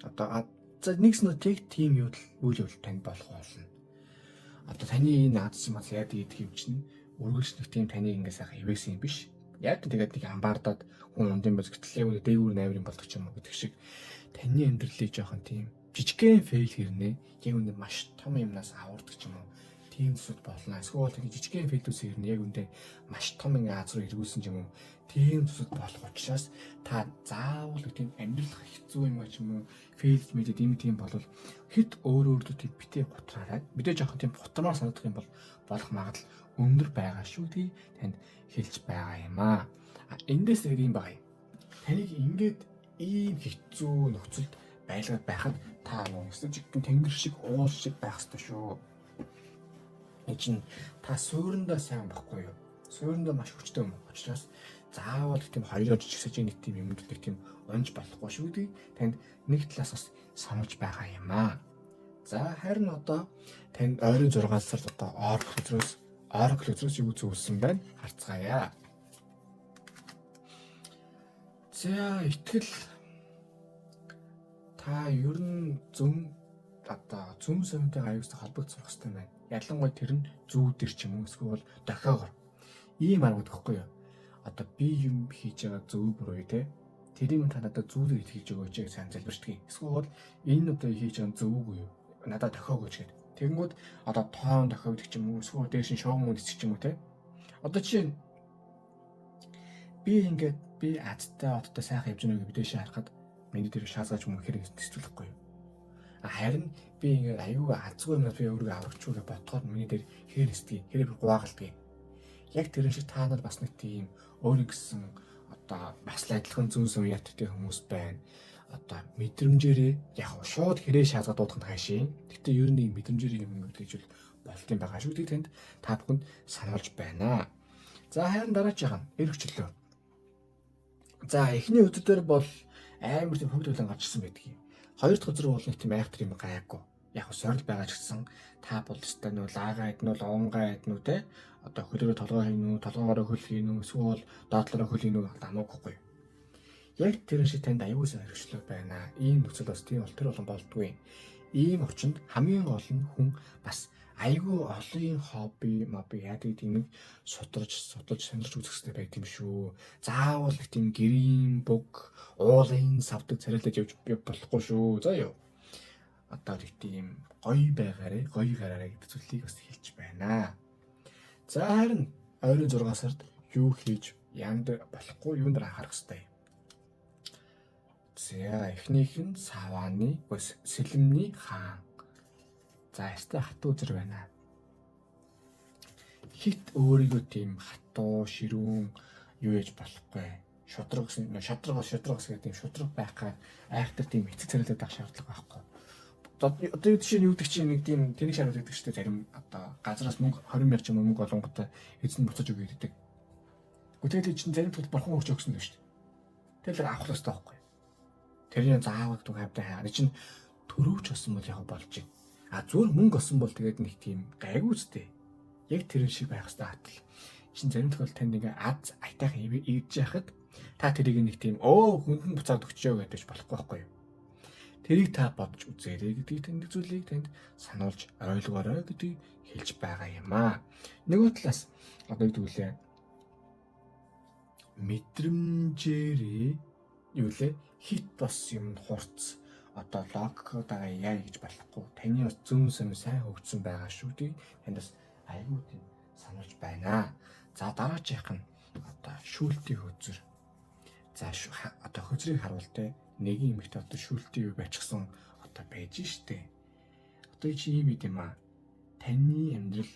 Одоо за нэгс нөө тэг тийм юу л үйл явдал танд болох болно. Одоо таны энэ аз мас яадаг гэдэг юм чинь үргэлж нэг тийм таныг ингээ сайхан ивэсэн юм биш. Яг тэгээд нэг амбаардаад хүн ундын боз гэтэл яг үндэ дээгүүр найвар юм болдог ч юм уу гэдэг шиг таны амьдралыг жоохон тийм жижигхэн фейл хэрнээ яг үндэ маш том юмнаас авардаг ч юм уу тийм зүйлсүүд болно. Эсвэл нэг жижигхэн фейлүүс хэрнээ яг үндэ маш том ингээ аз руу эргүүлсэн ч юм уу тийм зүйлсүүд болох учраас та заавал нэг тийм амьдрал хэцүү юм ч юм уу фейл мэдээд юм тийм болвол хэд өөр өөртөө тийм битээ гутраарай. Мэдээ жоохон тийм гутрамаар санагдах юм бол болох магадлал өндөр байгаа шүү гэдгийг танд хэлж байгаа юм аа. Эндээс нэг юм байгаа юм. Таныг ингээд ийм хэцүү нөхцөлд байлгаад байхад та нөө жигэн тэнгэр шиг уул шиг байх ёстой шүү. Энэ чинь та суурандаа сайн байхгүй юу? Суурандаа маш хүчтэй юм. Учраас заавал тийм хоёроо жижиг нэг тийм юмд нэг тийм унж болохгүй шүү гэдгийг танд нэг талаас бас сануулж байгаа юм аа. За харин одоо танд ойрын 6 сард одоо Oracle өдрөөс юу зөвлөсөн байна? Харцгаая. За итгэл та ер нь зөв одоо зөв сумтай аюултай холбогдох сурах хэрэгтэй байна. Ялангуяа тэр нь зүү дэр ч юм уу эсвэл дохиогоор. Ийм аргууд гэхгүй юу? Одоо би юм хийж байгаа зөв буруу те. Тэрийг та надад зүйлээр итгэж өгөөч гэж сайн залбирчдаг. Эсвэл энэ одоо хийж байгаа зөв үгүй юу? Надад дохиогооч гэдэг. Тэгэнгүүт одоо тоон дохиогдох ч юм уу эсвэл дээш нь шоу мөн эцэг ч юм уу те. Одоо жишээ нь би ингээд би азтай одтой сайхан явж байгаа гэж дэшээ харахад миний дээр шаазгаж мөн хэрэг төсөөлөхгүй юу? Харин би ингээд аюугаа азгүй юм би өөрийгөө аврагч уу гэж бодохоор миний дээр хэр эсдгийг хэрэг гуагалдгийг. Яг тэрэн шиг та нар бас нэг тийм өөрийн гэсэн одоо бас л адилхан зүүн сүм яттай хүмүүс байна. Одоо мэдрэмжээрээ яг шууд хэрэг шаазгаа дуудах нь хайшин. Гэтэ ер нь мэдрэмжээрээ юм ингэж гэж болт юм байгаа шүү гэдгийг танд та бүхэнд сануулж байна. За харин дараачих нь эрх чөлөө. За эхний өдөр дээр бол амар тийм хувь төлөн гарч ирсэн байдаг юм. Хоёр дахь өдөр бол нэг тийм айхтар юм гайгүй. Яг нь сорил байгаа ч гэсэн та бол өстой нөө лаага иднүү, лонгаа иднүү те. Одоо хөлөөрөө толгой хийнүү, толгоогоороо хөл хийнүү, эсвэл доотлороо хөл хийнүү хамаагүй. Яг тэр шиг танд аюул сан хэрэгчлээ байна. Ийм нөхцөл бас тийм бол тэр болон болдгүй. Ийм орчинд хамгийн гол нь хүн бас айгүй олон хобби, моби яадаг гэдэг нэг сударч, судалж, сонирч үзэх хэрэгтэй байт юм шүү. Заавал нэг тийм гэрийн бүг, уулын савдаг царайлаж явж болохгүй шүү. За юу. Одоо нэг тийм гоё байгаарэ, гоё гараарэ гэдэг зүйлийг бас хэлж байна. За харин ойрын 6 сард юу хийж яанд болохгүй юунд анхаарах хэрэгтэй. За эхнийх нь савааны сэлэмний хаан. За ястай хатуу үзэр байна. Хит өөрийгөө тийм хатуу, ширүүн юу яж болохгүй. Шудраг гэсэн шудраг шудраг гэдэг тийм шудраг байх гад айхтар тийм эцэг царайлаад байх шаардлага байхгүй. Одоо юу жишээ нь юу гэдэг чинь нэг тийм тэнэг шаардлага гэдэг чинь зарим одоо газраас мөнгө 20 мянга ч юм уу мөнгө олонготой эзэн буцаж өгье гэдэг. Гэхдээ тэр чинь зарим тул бурхан өгч өгсөн л шүү дээ. Тэгэл авах ёстой байхгүй. Тэрний заавал гэдэг хавьтай хайгаа. Чинь төрөвч болсон бол яг болж байна. А зүгээр мөнгө олсон бол тэгээд нэг тийм гайгүй зүтэй. Яг тэрэн шиг байх хэрэгтэй хатал. Чин зарим тохиолдолд танд ингээ аз айтайхан ивж яхад та тэрийг нэг тийм хүнд нь буцаад өгчөө гэдэг ч болохгүй байхгүй юу? Тэрийг та бодож үзээрэй гэдгийг танд зүйлийг танд сануулж ойлгоорой гэдгийг хэлж байгаа юм аа. Нөгөө талаас одоо юу гэвэл мэдрэмжээрээ юу лээ хит бос юм хурц одоо логикотойгоо яа гэж болохгүй. Таны бас зүүн сэм сайн хөгжсөн байгаа шүү дээ. Танд бас айгүй тийм сануулж байна. За дараачих нь одоо шүүлтийн хөзөр. За одоо хөзрийг харуул те. Нэгin эмэгтэй одоо шүүлтийн юу байчихсан одоо байж штэ. Одоо чи ийм юм аа. Таны амьдрал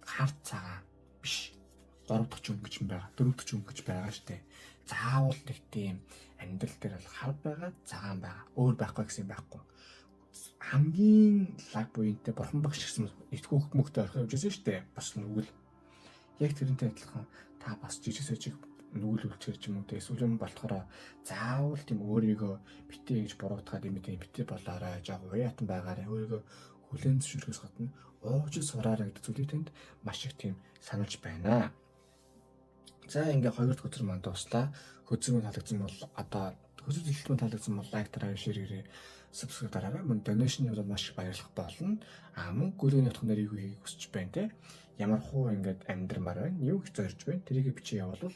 хар цагаан биш. 3 дахь өнгөч байгаа, 4 дахь өнгөч байгаа штэ. Заавал нэг тийм амьдрал дээр бол хар байгаа, цагаан байгаа. Өөр байхгүй гэсэн юм байхгүй. Хамгийн лаг буянтай бурхан багш гэсэн итгэх мөхтэй орхио явж байсан штэ. Бас нүгэл. Яг тэрнтэй адилхан та бас жижиг сажиг нүгэл үлчээр ч юм уу те эсвэл юм болохоор заавал тийм өөрийгөө битээ гэж буруутгаад юм тийм битээ болоорой, жоо уяатан байгаарай, өөрийгөө хүлээн зөвшөөрөхөөс гадна уужил сураарай гэдэг зүйлийг танд маш их тийм сануулж байна. За ингээ хоёр дахь хөзөр маань дууслаа. Хөзөр маань таалагдсан бол одоо хөзөр зүйлт маань таалагдсан бол лайк дараарай, share хийрээ, subscribe дараарай. Мөн donation явуулаад маш их баярлах болно. А мөн гүлгээний утган дээр юу хийхийг хүсэж байна те. Ямар хуу ингээд амьдрмаар байна, юу гэж зорж байна. Тэрийг бичиж явуулвал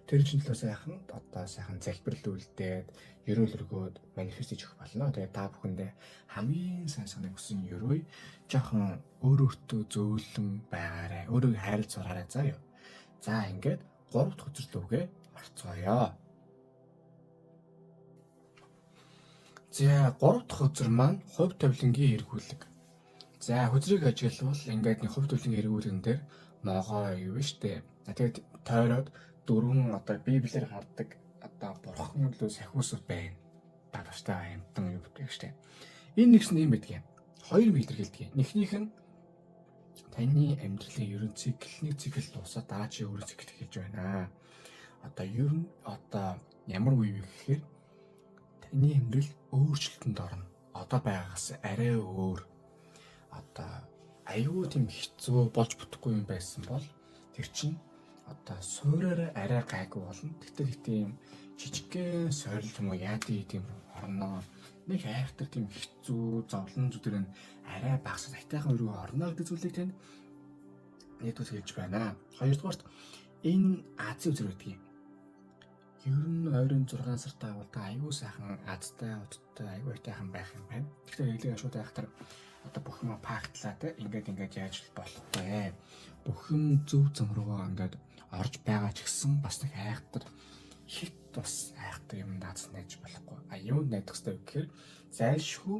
тэр чинь төлөө сайхан одоо сайхан залбирал үлдээд, ерөөл өргөөд манифест хийж өгөх болно. Тэгээ та бүхэндээ хамгийн сайн санааг хүсэн ерөөе. Жохон өөр өөртөө зөөлөн байгаарай. Өөрийгөө хайрлаж сураарай заа юу. За ингээд 3 дахь хөзөр лүүгээ орцгоё. За 3 дахь хөзөр маань хувь тавилангийн эргүүлэг. За хөзрийг ажиглавал ингээд нэг хувь тавилангийн эргүүлгэн дээр могоо юу вэ штэ. Тэгээд тойроод дөрвөн одоо библиэр гардаг одоо бурхан лөө сахиусууд байна. Давштай амтан юу гэдэг штэ. Энэ нэгсэн юм байдаг юм. Хоёр илэрхийлдэг юм. Эхнийх нь таны амьдралын ерөн цикл нэг цикл дуусаад дараа чи өөр цикл эхэлж байна. Одоо ер нь одоо ямар үе вэ гэхээр таны амьдрал өөрчлөлтөнд орно. Одоо байгаагаас арай өөр. Одоо аюу тийм хэцүү болж бүтэхгүй юм байсан бол тэр чинь одоо суураараа арай гайгүй болно. Тэгтэл их тийм жижигхэн сорил юм уу яадаг тийм орно. Нэг айхтар тийм хэцүү зовлон зүдэр нь арай багасаад айтайхан өргөө орно гэдэг зүйлийг танд нэгдүгээр хэлж байна. Хоёрдугаарт энэ Азийн үзэр байдаг юм. Ер нь ойрын 6 сартаа бол та аюу сайхан азтай удтай аюу айтайхан байх юм байна. Тэгэхээр хэлээ шууд айхтар одоо бүх юм пактлаа те ингээд ингээд яаж болохгүй. Бүх юм зөв зам руугаа ингээд орж байгаа ч гэсэн бас нэг айхтар хит бас айхтар юм наац найж болохгүй. А юунд найдах хэрэгтэй вэ гэхээр зайлшгүй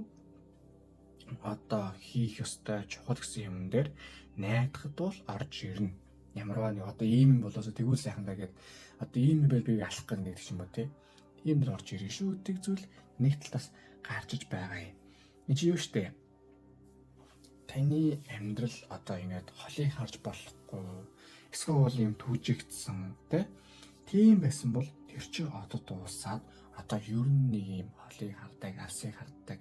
одоо хийх ёстой чухал гэсэн юм дээр найдахад бол орж ирнэ. Ямарваа нэг одоо ийм юм болоосоо тэгвэл сайхан даа гэд одоо ийм юм байл би алах гэнэ гэдэг ч юм уу те. Тийм дэр орж ирнэ шүү гэдэг зүйл нэг талаас гарч иж байгаа юм. Энд чи юу штэ? Таны амьдрал одоо ингээд холыг харж болохгүй эсвэл бол юм түүжигдсэн те. Тийм байсан бол тэр чинь одоо дуусаад одоо ер нь нэг юм холыг хардаг, алсыг хардаг,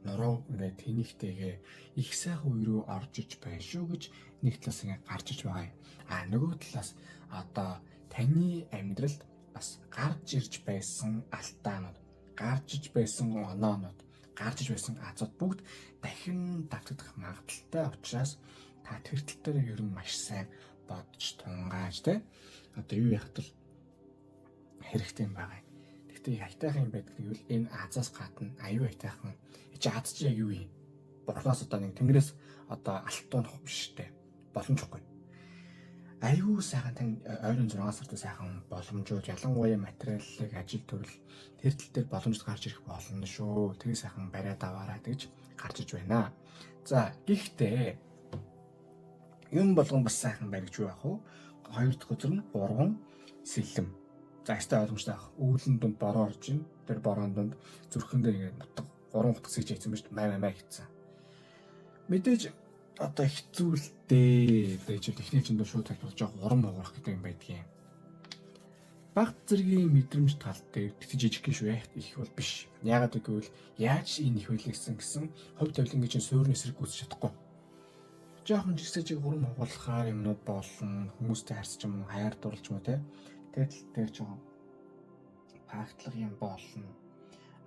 нуруу ингээд тэнийхтэйгээ их сайхан үе рүү орж иж байна шүү гэж нэг талаас ингээд гарч иж байгаа юм. А нөгөө талаас одоо таны амьдралд бас гарч ирж байсан алдаанууд, гарч иж байсан оноонууд, гарч иж байсан азууд бүгд дахин давтагдах магадлалтай учраас та тэр тал дээр ер нь маш сайн бодож тунгааж те одоо юу яхад л хэрэгтэй юм байгаа юм. Гэхдээ айтайхан юм байдаг гэвэл энэ азаас гадна аюу айтайхан чи аз чи яг юу юм? Бурхнаас одоо нэг тэнгэрээс одоо алтуунах биш штэ. Боломжгүй. Аюу сайхан тань ойрын 6 сард сайхан боломжууд ялангуяа материаллык ажил төрөл тэр тал дээр боломж гарч ирэх болно шүү. Тэгээ сайхан бариад аваарай гэж гарч иж байна. За гэхдээ юм болгон бас сайхан баригч юу яах вэ? Хоёр дахь өдөр нь 3 сэлэм. За өстой ойлгомжтой байх. Үүлэн дунд бороо орж ин. Тэр бороон дунд зүрхэн дээр ингээд нутаг 3 утга сэж хийсэн байж май май май гэсэн. Мэдээж одоо хэцүү л дээ. Тэгээд эхний жилд шууд тайлбарлаж байгаа урам хугарах гэдэг юм байдгийн. Баг зэргийн мэдрэмж тал дээр тэгтэж жижиг шүү их бол биш. Яагаад гэвэл яаж энэ их байлээ гэсэн хувь тавилангийн чинь суурь эсрэг гүйцэж чадахгүй. Жохон жигсэж урам хугалахаар юмнууд болно. Хүмүүстэй харьцаж юм уу, хайр дурлж юм уу те. Тэр тал дээр жоохон пактлах юм болно.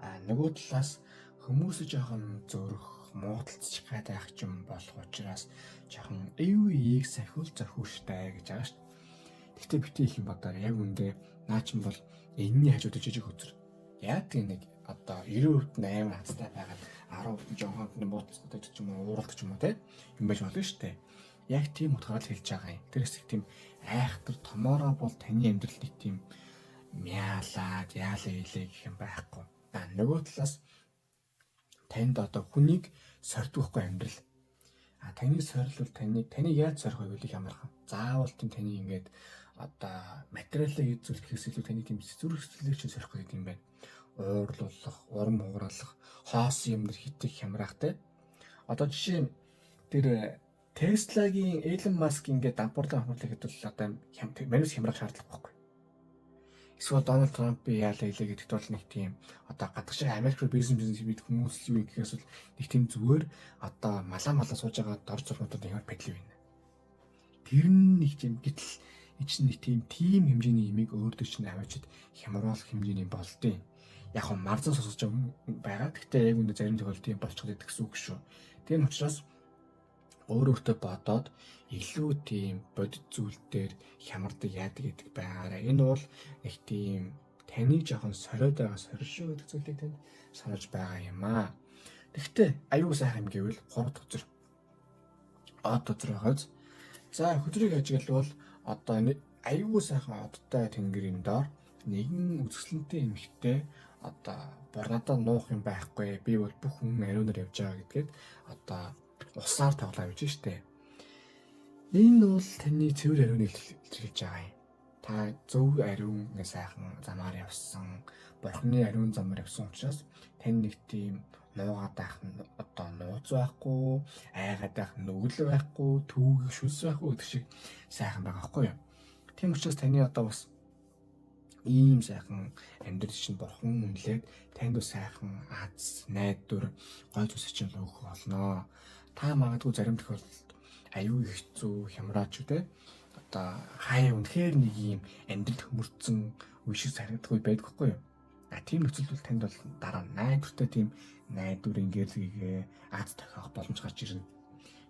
А нөгөө талаас хүмүүсээ жоохон зөрөх, муудалцчих гад байх юм болох учраас жоохон эвийг сахиул зохиуштай гэж байгаа шүү дээ. Гэхдээ битгий их юм бодоор яг үндэ наа чин бол энэний хажууд жижиг хөзөр. Яг тийм нэг одоо 90% нь амар хацтай байгаад 10% нь жоохон муудалцдаг ч юм уу, ууралдаг ч юм уу те юм байж болно шүү дээ. Яг тийм утгаараа л хэлж байгаа юм. Тэр хэсэг тийм айхтар томоороо бол таны амьдрал нэг тийм мяалаад яалаа илээ гэх юм байхгүй. А нөгөө талаас танд одоо хүнийг сордохгүй амьдрал. А таны сорил бол таныг яаж сорих вэ гэвэл амархан. Заавал тийм таныг ингээд одоо материалаа эзүүлэхээс илүү таны тийм зүрх сэтгэлийг чинь сорих гэдэг юм байна. Уурлуулах, урам хугаруулах, хоосон юм дэр хитэх хямраахтай. Одоо жишээ нь тэр Tesla-гийн Elon Musk ингээд дампуурлаа хамруулах гэдэг бол одоо манус хямрах шаардлага байхгүй. Эсвэл Дональд Трамп яалаа илээ гэдэгт бол нэг тийм одоо гадагш Америк руу бизнес бид хүмүүс юу гэхээс бол нэг тийм зүгээр одоо малаа малаа сууж байгаа дор зурмуудад ямар падлив байна. Тэр нь нэг тийм гэтэл энэ чинь нэг тийм хэмжээний имийг өөр дөр чинь аваачид хямруулах хэмжээний болдیں۔ Яг нь марзан сонсож байгаа. Гэхдээ яг үндэ зарим тохиолдолд тийм болчиход идэх гэсэн үг шүү. Тийм учраас өөр өөртөө бодоод илүү тийм бодит зүйл дээр хямардаг яадаг гэдэг байгаарай. Энэ бол нэг тийм таны жоохон сориод байгаа сорил шүү гэдэг зүйлийг танд сануулж байгаа юм аа. Тэгэхдээ аюу сайхан юм гэвэл 3 дахь хөзөр. Од хөзөр байгааз. За хөзрийг ажиглавал одоо аюу сайхан одтой тэнгэрийн доор нэгэн үзэсгэлэнтэй эмэгтэй одоо борнадаа нуух юм байхгүй. Би бол бүх хүн ариунаар явж байгаа гэдгээд одоо усаар тоглоо явж штэ. Энэ бол таны цэвэр ариуныг илэрхийлж байгаа юм. Та зөв ариун ингээ сайхан замаар явсан, бурхны ариун замаар явсан учраас тань нэг тийм нуугаад байх одоо нууц байхгүй, айгаад байх нүгэл байхгүй, түүгэх шүлс байхгүй гэдэг шиг сайхан байгаа байхгүй юу? Тийм учраас таны одоо бас ийм сайхан амьдрал чинь бурхан үнэлээд танд бас сайхан аз, найдвар, гой зүйлс чинь өгөх болно. Та магадгүй зарим тохиолдолд аюу хэцүү, хямраач үү те. Одоо хаяа үнэхээр нэг ийм амьдрал хөмөрцөн үе шиг санагдах үе байдаг хгүй юу? А тийм нөхцөлд бол танд бол дараа найдвартай тийм найдварын гэрлэгээ аз тохиох боломж гарч ирнэ.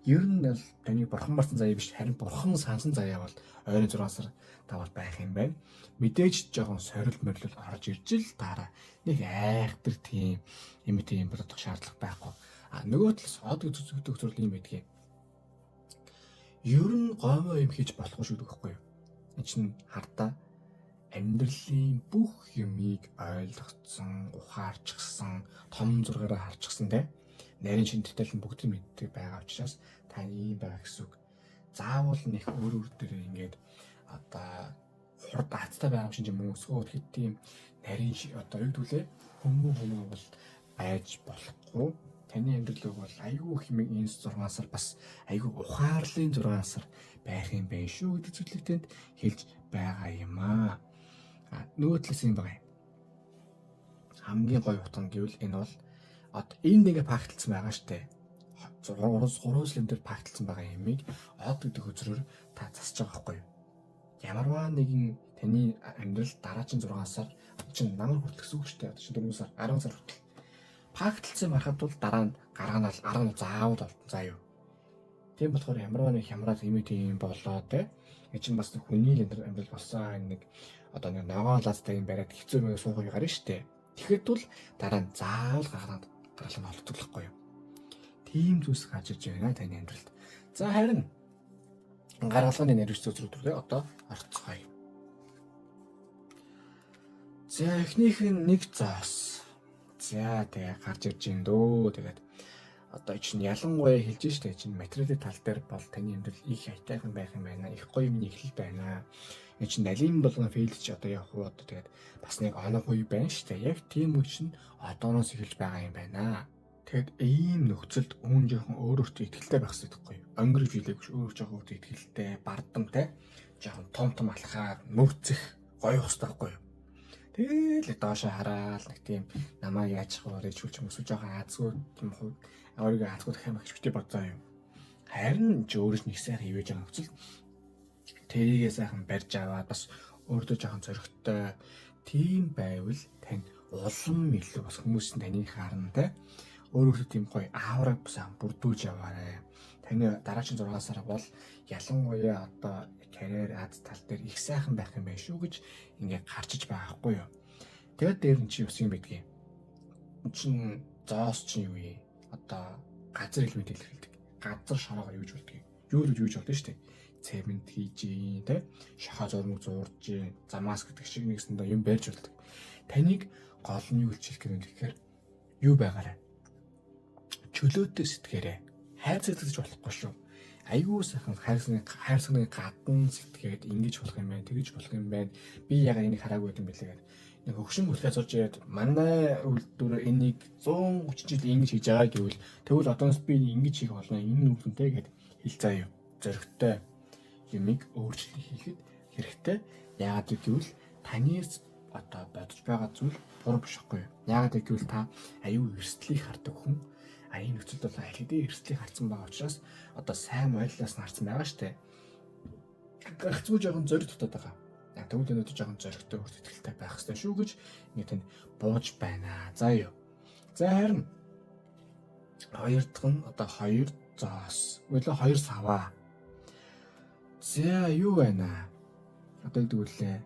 Ер нь бол таны бурхан барсан заяа биш, харин бурхан сансан заяа бол ойрын 6 сар тавал байх юм байна. Мэдээж жоохон сорил морил орж ирж л дараа нэг айхтар тийм юм тийм бодох шаардлага байхгүй. А нөгөө талаас од зүгдэг зүйл юм байдгийг. Ер нь гомоо юм хийж болохгүй шүү дээ байхгүй юу? Энд чинь хардаа амьдралын бүх юмыг ойлгоцсон, ухаарчсан, том зургаараа харчихсан те. Нарийн шин деталь нь бүгдийг мэддэг байгаа учраас та ийм байгаа гэсэн үг. Заавал нэг өөр өөр дээр ингээд одоо хурд азтай байгаа юм шиг юм өсгөө хэд тийм нарийн одоо юу гэдгүүлээ хүмүүн хүмүүн бол байж болохгүй. Таны амьдрал бол айгүй хэмээн энэ 6 сар бас айгүй ухаарлын 6 сар байх юм байна шүү гэдэг зүйлийг танд хэлж байгаа юм аа. А нөгөө талаас юм байгаа юм. Хамгийн гоё утга нь гэвэл энэ бол одоо энд ингээ пакталцсан байгаа штэ. 3 жилийн дээр пакталцсан байгаа юмыг од гэдэг хөзрөөр та засаж байгаа байхгүй юу? Ямарваа нэгэн таны амьдрал дараачин 6 сар чинь намар хүртэл гэсэн үг штэ. Одоо чинь 4 сар, 10 сар хүртэл пакталцсан мархад бол дараа нь гарганаал арга нь заавал олдсон заа юу. Тийм болохоор ямарваа нэг хямраад юм тийм болоо те. Энэ чинь бас хүний амьдрал болсон нэг одоо нэг ногоон лазтай юм бариад хэцүү мэг суух үе гарна штэ. Тэгэхэд бол дараа нь заавал гаргаад гаргалаа нь олдохгүй юу. Тийм зүйлс гарч ирж байна таны амьдралд. За харин гаргалгааны нэрвч зүрх рүү одоо орцгоё. За эхнийх нь нэг зоос. За тэгээ гарч ирж байна дөө. Тэгээд одоо чинь ялангуяа хэлж штэ чинь материалын тал дээр бол таны амьдрал их аятайхан байх юм байна. Их гоё юмны эхлэл байна. Энэ чинь налим болгон фейлж одоо явах уу одоо тэгээд бас нэг оног үе байна штэ. Яг тийм үе чинь одооноос эхэлж байгаа юм байна. Тэгэд ийм нөхцөлд хүн жоохон өөр өөртөө итгэлтэй байх хэрэгтэй байхгүй юу? Онгорж билээгүй ш өөр жоохон өөртөө итгэлтэй, бардамтай, жоохон том том алхаад мөрцөх гоё хэрэгтэй байхгүй юу? Тэгэл доошоо хараал нэг тийм намаа яачих вэ гэж юм эсвэл жоохон азгүй тийм өөрийгөө азгүй дахиад мах битээ бодзоо юм. Харин чи өөрөө нэг сайхан хивэж байгаа нөхцөл тэрийгээ сайхан барьж аваад бас өөртөө жоохон зоригтой тийм байвал тань улам илүү бас хүмүүс нь таныг харна те. Өөрөөсөө тийм гоё аураг бас бүрдүүлж яваарэ. Таны дараагийн 6 сар бол ялангуяа одоо карьер аз тал дээр их сайхан байх юм байна шүү гэж ингээ гарчиж байгаа хгүй юу. Тэгээд дээр нь чи бас юм байдгийг. Чин зоос чинь юу юм? Одоо газар элемент илэрхийлдэг. Газар шороогоор юу гэж болдгийг. Юу л юу гэж болдсон шүү дээ. Цемент хийж ийн тэ, шохоо зурмаг зурж ийн, замаас гэдэг шиг нэгсэндээ юм барьж болдог. Таныг гол нь юу хэлчих гэх юм гэхээр юу байгаарэ. Чөлөөтэй сэтгэрээ. Хайрцагтаж болохгүй шүү. Айгүй сайхан хайрцагны гадна сэтгээд ингэж болох юм байна, тэгэж болох юм байна. Би ягаад энийг хараагүй юм бэлээ гэдэг. Нэг хөгшин бүлгээ зурж ирээд манай үйлдвэр энийг 130 жил ингэж хийж байгаа гэвэл тэгвэл одоос би ингэж хийх болно. Энэ нь үгүнтэй гэд хэл заа юу. Зоригтой юмыг өөрчлөлт хийхэд хэрэгтэй. Яагаад гэвэл таны одоо бодож байгаа зүйл буруу биш байхгүй юу? Яагаад гэвэл та аюу эрсдлийг хардаг хүн. А энэ нөхцөлд бол аль хэдийн эрсдлийг харсан байгаа учраас одоо сайн мойлоос нь харсан байгаа штэ. Гагцгүй жоохон зориг дутаад байгаа. Тэгвэл өнөөдөр жоохон зоригтой өөрт итгэлтэй байх хэрэгтэй шүү гэж нэг тань бууж байна. За юу. За харин хоёр дахь нь одоо хоёр зоос. Үгүй хоёр саваа. За юу байна? Одоо гэдэг үлээ.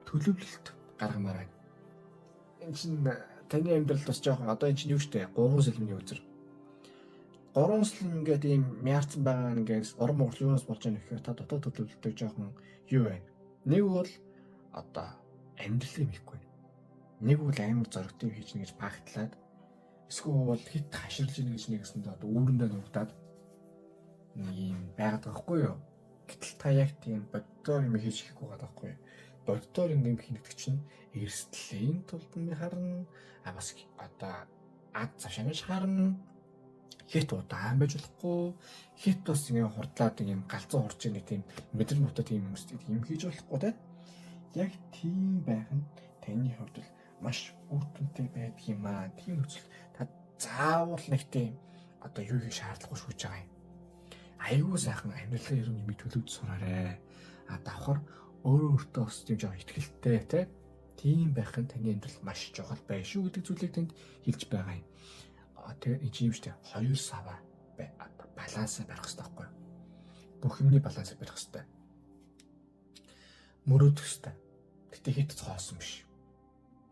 Төлөвлөлт гаргамаар байна. Энэ чинь таны амьдралд бас жоохон одоо энэ чинь юу штэ 3 сэлмийн үзэр. 3 сэлм ингээд ийм мяарцсан байгаа ингээд уран монгол юунаас болж байгаа нөхөр та дотоод төлөвлөлтөй жоохон юу байна? Нэг бол одоо амьдралыг мэдэхгүй. Нэг бол амар зоригтой хийж нэгж багтлаад эсвэл бол хит хаширлж ийн гэж нэгэсэндээ одоо үүрэндээ нуугдаад нэг юм байгаад байгаа хгүй юу? Гэтэл та яг тийм боддоор юм хийж хийхгүй байгаа байхгүй юу? Боддоор юм хийх чинь эрсдлийн тулд нь харна. А бас одоо ад завшаанаж харна. Хит удаан байж болохгүй. Хит бас ингээ хурдлаад юм галзуу хурж нэг тийм мэдрэл муутай тийм юм юм хийж болохгүй те. Яг тийм байх нь таны хувьд бол маш үр дүнтэй байдаг юм аа. Тийм нөхцөл та заавал нэг тийм одоо юу хийх шаардлагагүй шүү гэж байгаа юм. Айгүй сайхан амьдралын ер нь юмыг төлөвлөж сураарэ. А давхар өөрөө өөртөө бас тийм жоо ихтгэлтэй те. Тийм байх нь таны амьдрал маш чухал байх шүү гэдэг зүйлийг танд хэлж байгаа юм. Тэгээ энэ юм шүү дээ. Хоёр саваа балансаа барих хэрэгтэй байхгүй юу? Бүх юмны балансыг барих хэрэгтэй. Мөрөөдөх хэрэгтэй. Гэтэ хит цоосон биш.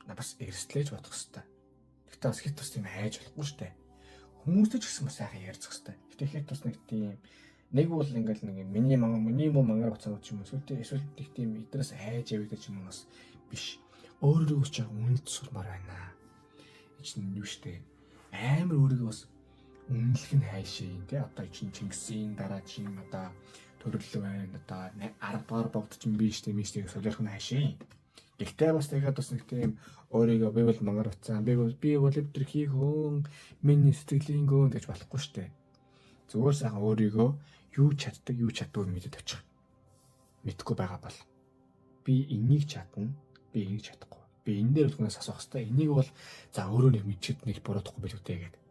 Бас эрсдлээж бодох хэрэгтэй. Гэтэ бас хит бас тийм хайж болохгүй шүү дээ. Хүмүүстэй ч гэсэн бас сайхан ярилцах хэрэгтэй. Гэтэ хит бас нэг тийм нэг бол ингээл нэг миний мангар миний муу мангар буцаад ч юм уу эсвэл нэг тийм эднээс хайж явдаг ч юм уу бас биш. Өөрийгөө ч яг үнэлж сурмаар байна. Энэ чинь юу штэ. Амар өөрийгөө бас үнэлэх нь хайшаа юм тий. Одоо чинь Чингисийн дараа чинь одоо төрөл байна. Одоо 10 дугаар богд чинь би штэ ми штэ солиорох нь хайшаа. Гэхдээ бас тэгээд бас нэг тийм өөрийгөө би бол мангар уцаан би бол эвдрхийг хөөн миний сэтгэлийн гөөн гэж болохгүй штэ. Зүгээр сайхан өөрийгөө юу чаддаг юу чаддгүй мэдээд авчих. Мэдхгүй байгаа бол би энийг чадна, би энийг чадахгүй. Би энэ дээр хүнээс асуух хэрэгтэй. Энийг бол за өөрөө нэг мэдчихэд нэг буруудахгүй билүү те гэдэг.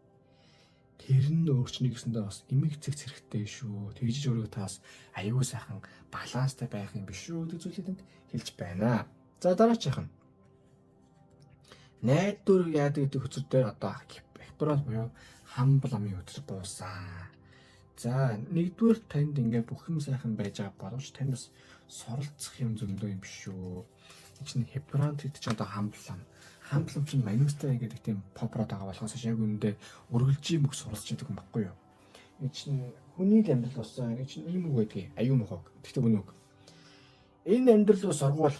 Тэр нь өөрчнө гэсэндээ бас эмэг цэгц хэрэгтэй шүү. Тэгжиж өөрийгөө таас аюу сайхан баланстай байх юм биш шүү гэдэг зүйлийг танд хэлж байна. За дараачих нь. Найдвар яадаг гэдэг хөцөр дээр одоо Хиппорол буюу хамбал амын хөцөр буусан. За нэгдүгээр танд ингээ бүх юм сайхан байж байгаа боловч танд бас суралцах юм зөндөө юм биш шүү. Энэ чинь Хепрант гэдэг чинь одоо хамбал ам. Хамбал ам чинь манюстай гэдэг тийм попрод байгаа болохоос яг үүндээ үргэлжийн бүх суралцж байдаг юм баггүй юу? Энэ чинь хүний л амьдрал болсон. Энэ чинь ийм үг байдгийг аюу мохог. Тэгтээ үнэ үг. Энэ амьдрал бол сургууль.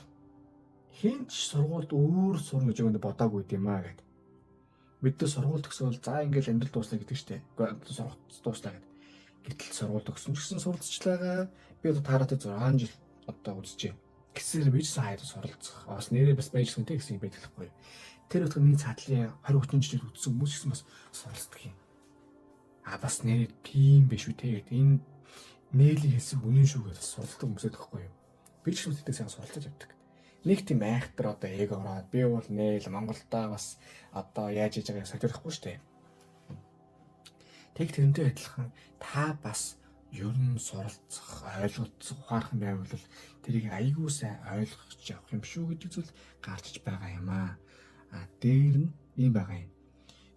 Хин ч сургуульд өөр сурна гэж юм бодоогүй юм аа гэд. Бид нар сургууль төгсөөл за ингээл амьдрал дууслаа гэдэг штэ. Үгүй сургууль дууслаа гэд. Гэтэл сургууль төгсөн ч гэсэн суралцчлаагаа. Би одоо таараатай 6 жил одоо үзжээ. Гэсээр би ч хайд суралцах. Бас нэрээ бас байжсан те гэсэн юм байдаг байхгүй. Тэр утга миний цаатлын 20 30 жил үзсэн хүмүүс гэсэн бас суралцдаг юм. А бас нэрээ тийм биш үү те гэд. Энэ нээлийн хэлсэн үнэн шүү гэж суралцдаг хүмүүс байхгүй юу. Би ч гэсэн тэдээ сайн суралцаж явдаг. Нэг тийм айхтар одоо эго ороод би бол нээл Монголдоо бас одоо яаж хийж байгааг солиорхгүй шүү дээ. Тэг тэрнтэй адилхан та бас Ер нь суралцах, ойлголцох, ухаарах юм байвал тэрийг айгүй сайн ойлгож явах юм шүү гэдэг зүйл гарч байгаа юм аа. А дээр нь ийм байгаа юм.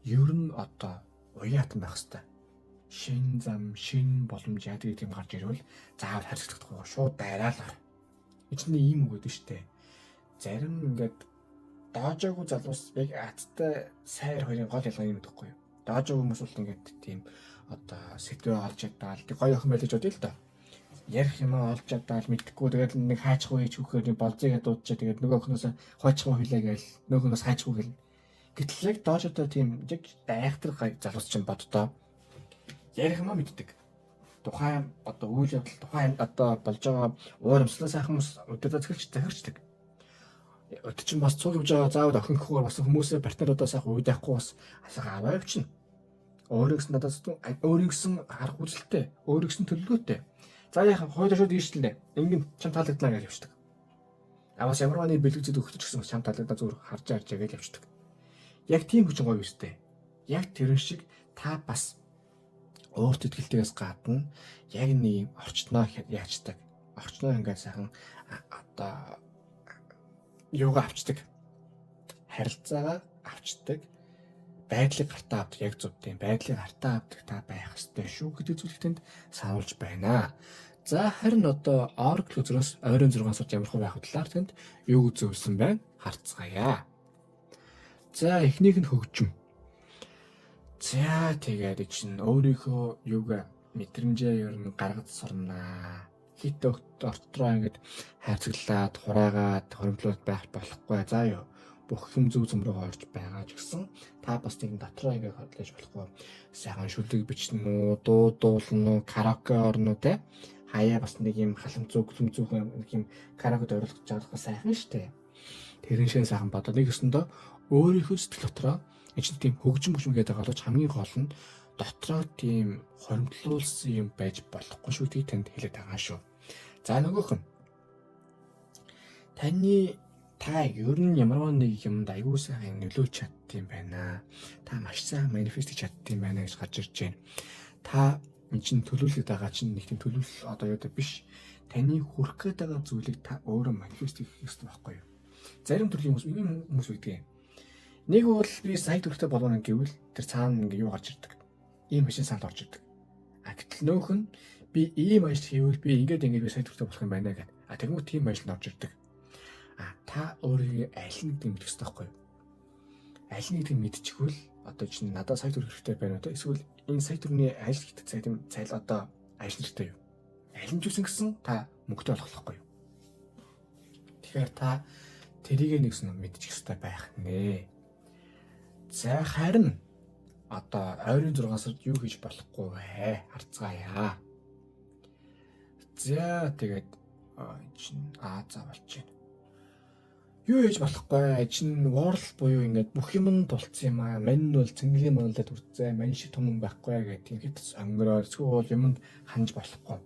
Ер нь одоо уяатан байх хэвээр. Шин зам, шин боломж яадаг гэдэг юм гарч ирвэл заавал харьцагдахгүй шууд дайраалаа. Эцний ийм үг гэдэг штэ. Зарим ингээд доожоогүй залуус яг аттай сайр хоёрын гол ялгаа юм гэхгүй юу. Доожоогүй хүмүүс бол ингээд тийм одоо сэдвээ олж чаддаал гоё охин байлж бодъё л доо. Ярих юм олж чаддаал мэдхгүй тэгээд нэг хайчихгүй хийж хөөхөөр нэг болзыг дуудчаа тэгээд нөгөө охиноос хойчихгүй хүлээ гээл нөгөө охиноос хайчихгүй гэл. Гэтэл яг доожоотой тийм яг айхтар залуус чинь боддоо. Ярих юм мэддэг. Тухайн одоо үйл явдал тухайн одоо болж байгаа уур амьсгалаа сайхан хүмүүс өдөртөө захирч захирчдаг. Өд чинь бас цуг явж байгаа заавал охин гэхүүгээр бас хүмүүсээ партнеруудаа сайхан үед байхгүй бас асаагаа аваа явчихна. Өөрийн гэсэн надад өөрийн гэсэн арга үзэлтэй, өөрийн гэсэн төлөвлөгөөтэй. За яхаа хоёул шууд ийшлэнэ. Ингэн чам таалагдлаа гэж явчихдаг. А бас ямар нэг бэлэг зэд өгөх ч гэсэн чам таалагдлаа зүгээр харж харж гэж явчихдаг. Яг тийм хүчин гоё юустэй. Яг тэрэн шиг та бас өөрт итгэлтэйгээс гадна яг нэг юм орчноо яачдаг. Орчноо ингээд сайхан одоо юугаа авчдаг. Харилцаагаа авчдаг. Байдлыг гартаа авдаг яг зөв тийм байдлыг гартаа авдаг та байх ёстой шүү гэдэг зүйлийг тэнд сануулж байна. За харин одоо Oracle үзрээс ойрын 6 сард ямар хөө байх талаар тэнд юу зөвлөсөн байна харцгаая. За эхнийх нь хөгжим. За тэгээд чинь өөрийнхөө юугаа мэдрэмжээ ер нь гаргаж сурнаа. Хит ортроо ингээд хайрцаглаад, хураагаад, хоримтлуулад байх болохгүй. За юу бүх юм зөв зам руу орж байгаа ч гэсэн та бас нэг дотроо ингээд хотлож болохгүй. Сайхан шүлэг бичнэ үү, дуу дуулна уу, караоке орно уу те. Хаяа бас нэг юм халамцуу, гүлэмцүү нэг юм караокед оруулах чадах сайхан штэ. Тэрэн шиг сайхан бодоо. Нэг өсөндөө өөрийнхөө сэтгэл дотроо энэ чинь тийм хөгжим хөгжим гэдэг байгаа боловч хамгийн гол нь дотроо тийм хоримтлуулсан юм байж болохгүй шүү гэдгийг танд хэлээд байгаа шүү. За нөгөөх нь таны та ер нь ямар нэг юмд аягүй сайн нөлөөлж чаддсан байна. Та маш сайн манифест хийж чаддсан байна гэж гарч ирж байна. Та энэ чинь төлөвлөд байгаа чинь нэг тийм төлөвлөл одоо юу гэдэг биш. Таны хүрэх гээд байгаа зүйлийг та өөрөө манифест хийх ёстой байхгүй юу? Зарим төрлийн хүмүүс ийм хүмүүс байдаг юм. Нэг бол би сая төгрөгтэй болооно гэвэл тэр цаана ингээ юу гарч ирдэг. Ийм машин санал орж ирдэг. А гэтэл нөөх нь би ийм ажил хийвэл би ингээд ингээд би сая төгрөгтэй болох юм байна гэд. А тэгмүү тийм ажил нь орж ирдэг. А та өөрийгөө аль нэг юм мэдэх ёстой байхгүй юу? Аль нэг юм мэдчихвэл одоо чинь надад сая төгрөг хэрэгтэй байна уу? Эсвэл энэ сая төгрөгийн ажил хийх цай тийм цайл одоо ажил хэрэгтэй юу? Аль нь ч үсэн гэсэн та мөнгөтэй болох байхгүй юу? Тэгэхээр та тэрийг нэгсэн мэдчих ёстой байх нэ. За харин одоо ойрын 6 сард юу хийж болохгүй вэ? Харцгаая. За тэгээд чинь за болж байна. Юу хийж болохгүй? Чин world буюу ингээд бүх юм нь тулцсан юм аа. Мань нь бол цэнгэлийн монолд хүрцээ. Мань шиг том юм байхгүй гэх тийм хэд онгороо эсвэл юмд ханж болохгүй.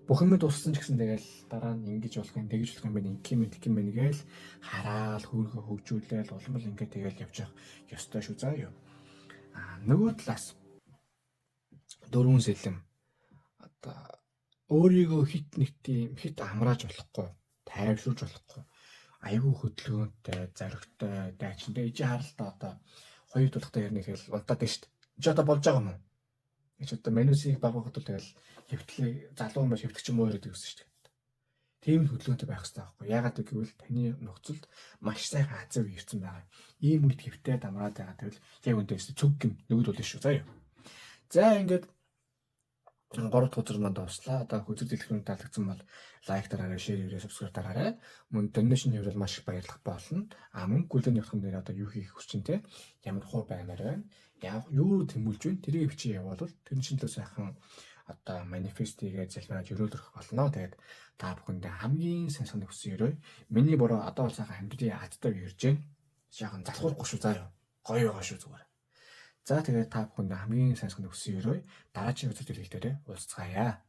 Бүх юм дууссан ч гэсэн тэгэл дараа нь ингэж болох юм, тэгж болох юм байна, ингэх юм, тэгэх юм байна гээл хараал хөргөө хөгжүүлээл улам л ингээд тэгэл явж явах ёстой шүү заа юу. А нөгөө талаас дөрвөн сэлэм одоо өөрийгөө хит нэг тийм хит амрааж болохгүй, тайвшруулж болохгүй. Айгүй хөдөлгөөнтэй, зоригтой, дайчтай ижи харалтаа одоо хоёр тулахтай ярина тэгэл унтаад байна шүү дээ. Чи одоо болж байгаа юм уу? Эч одоо манусыг багвахад бол тэгэл хэвтлээ залуу юм ба хэвтэх юм уу гэдэг гэсэн шүү дээ. Тийм хөдөлгөөнтэй байх хэрэгтэй байхгүй. Яагаад гэвэл таны нөхцөлд маш сайхан азав ирсэн байгаа. Ийм үед хэвтээд амраад байгаа тэгвэл яг үндэ цүг гим нөгөөд болно шүү. За юу. За ингээд 3 дахь хөзөр маань дууслаа. Одоо хөзөр дэлгэрэн таалагдсан бол лайк дараарай, share хийрээ, subscribe дараарай. Мөн donation хийвэл маш их баярлах болно. А мөнгө гүлэн явахын дээр одоо юу хийх хүсчин те ямар хуу баймаар байна. Яг юу тэмүүлж байна. Тэрийг бичиж явуул тэр чинь л сайхан одоо манифест хийгээд залбираж өрөөлөх болно. Тэгээд та бүхэндээ хамгийн сайн санаг хүссэн өрөө. Миний бороо одоо бол сайхан амьдралын азтай ирж байна. Сайхан залхуурахгүй шүү заа юу. Гоё байгаа шүү зүгээр. За тэгээд та бүхэндээ хамгийн сайн санаг хүссэн өрөө. Дараагийн үзэл дэлгэл дээр уулзцаая.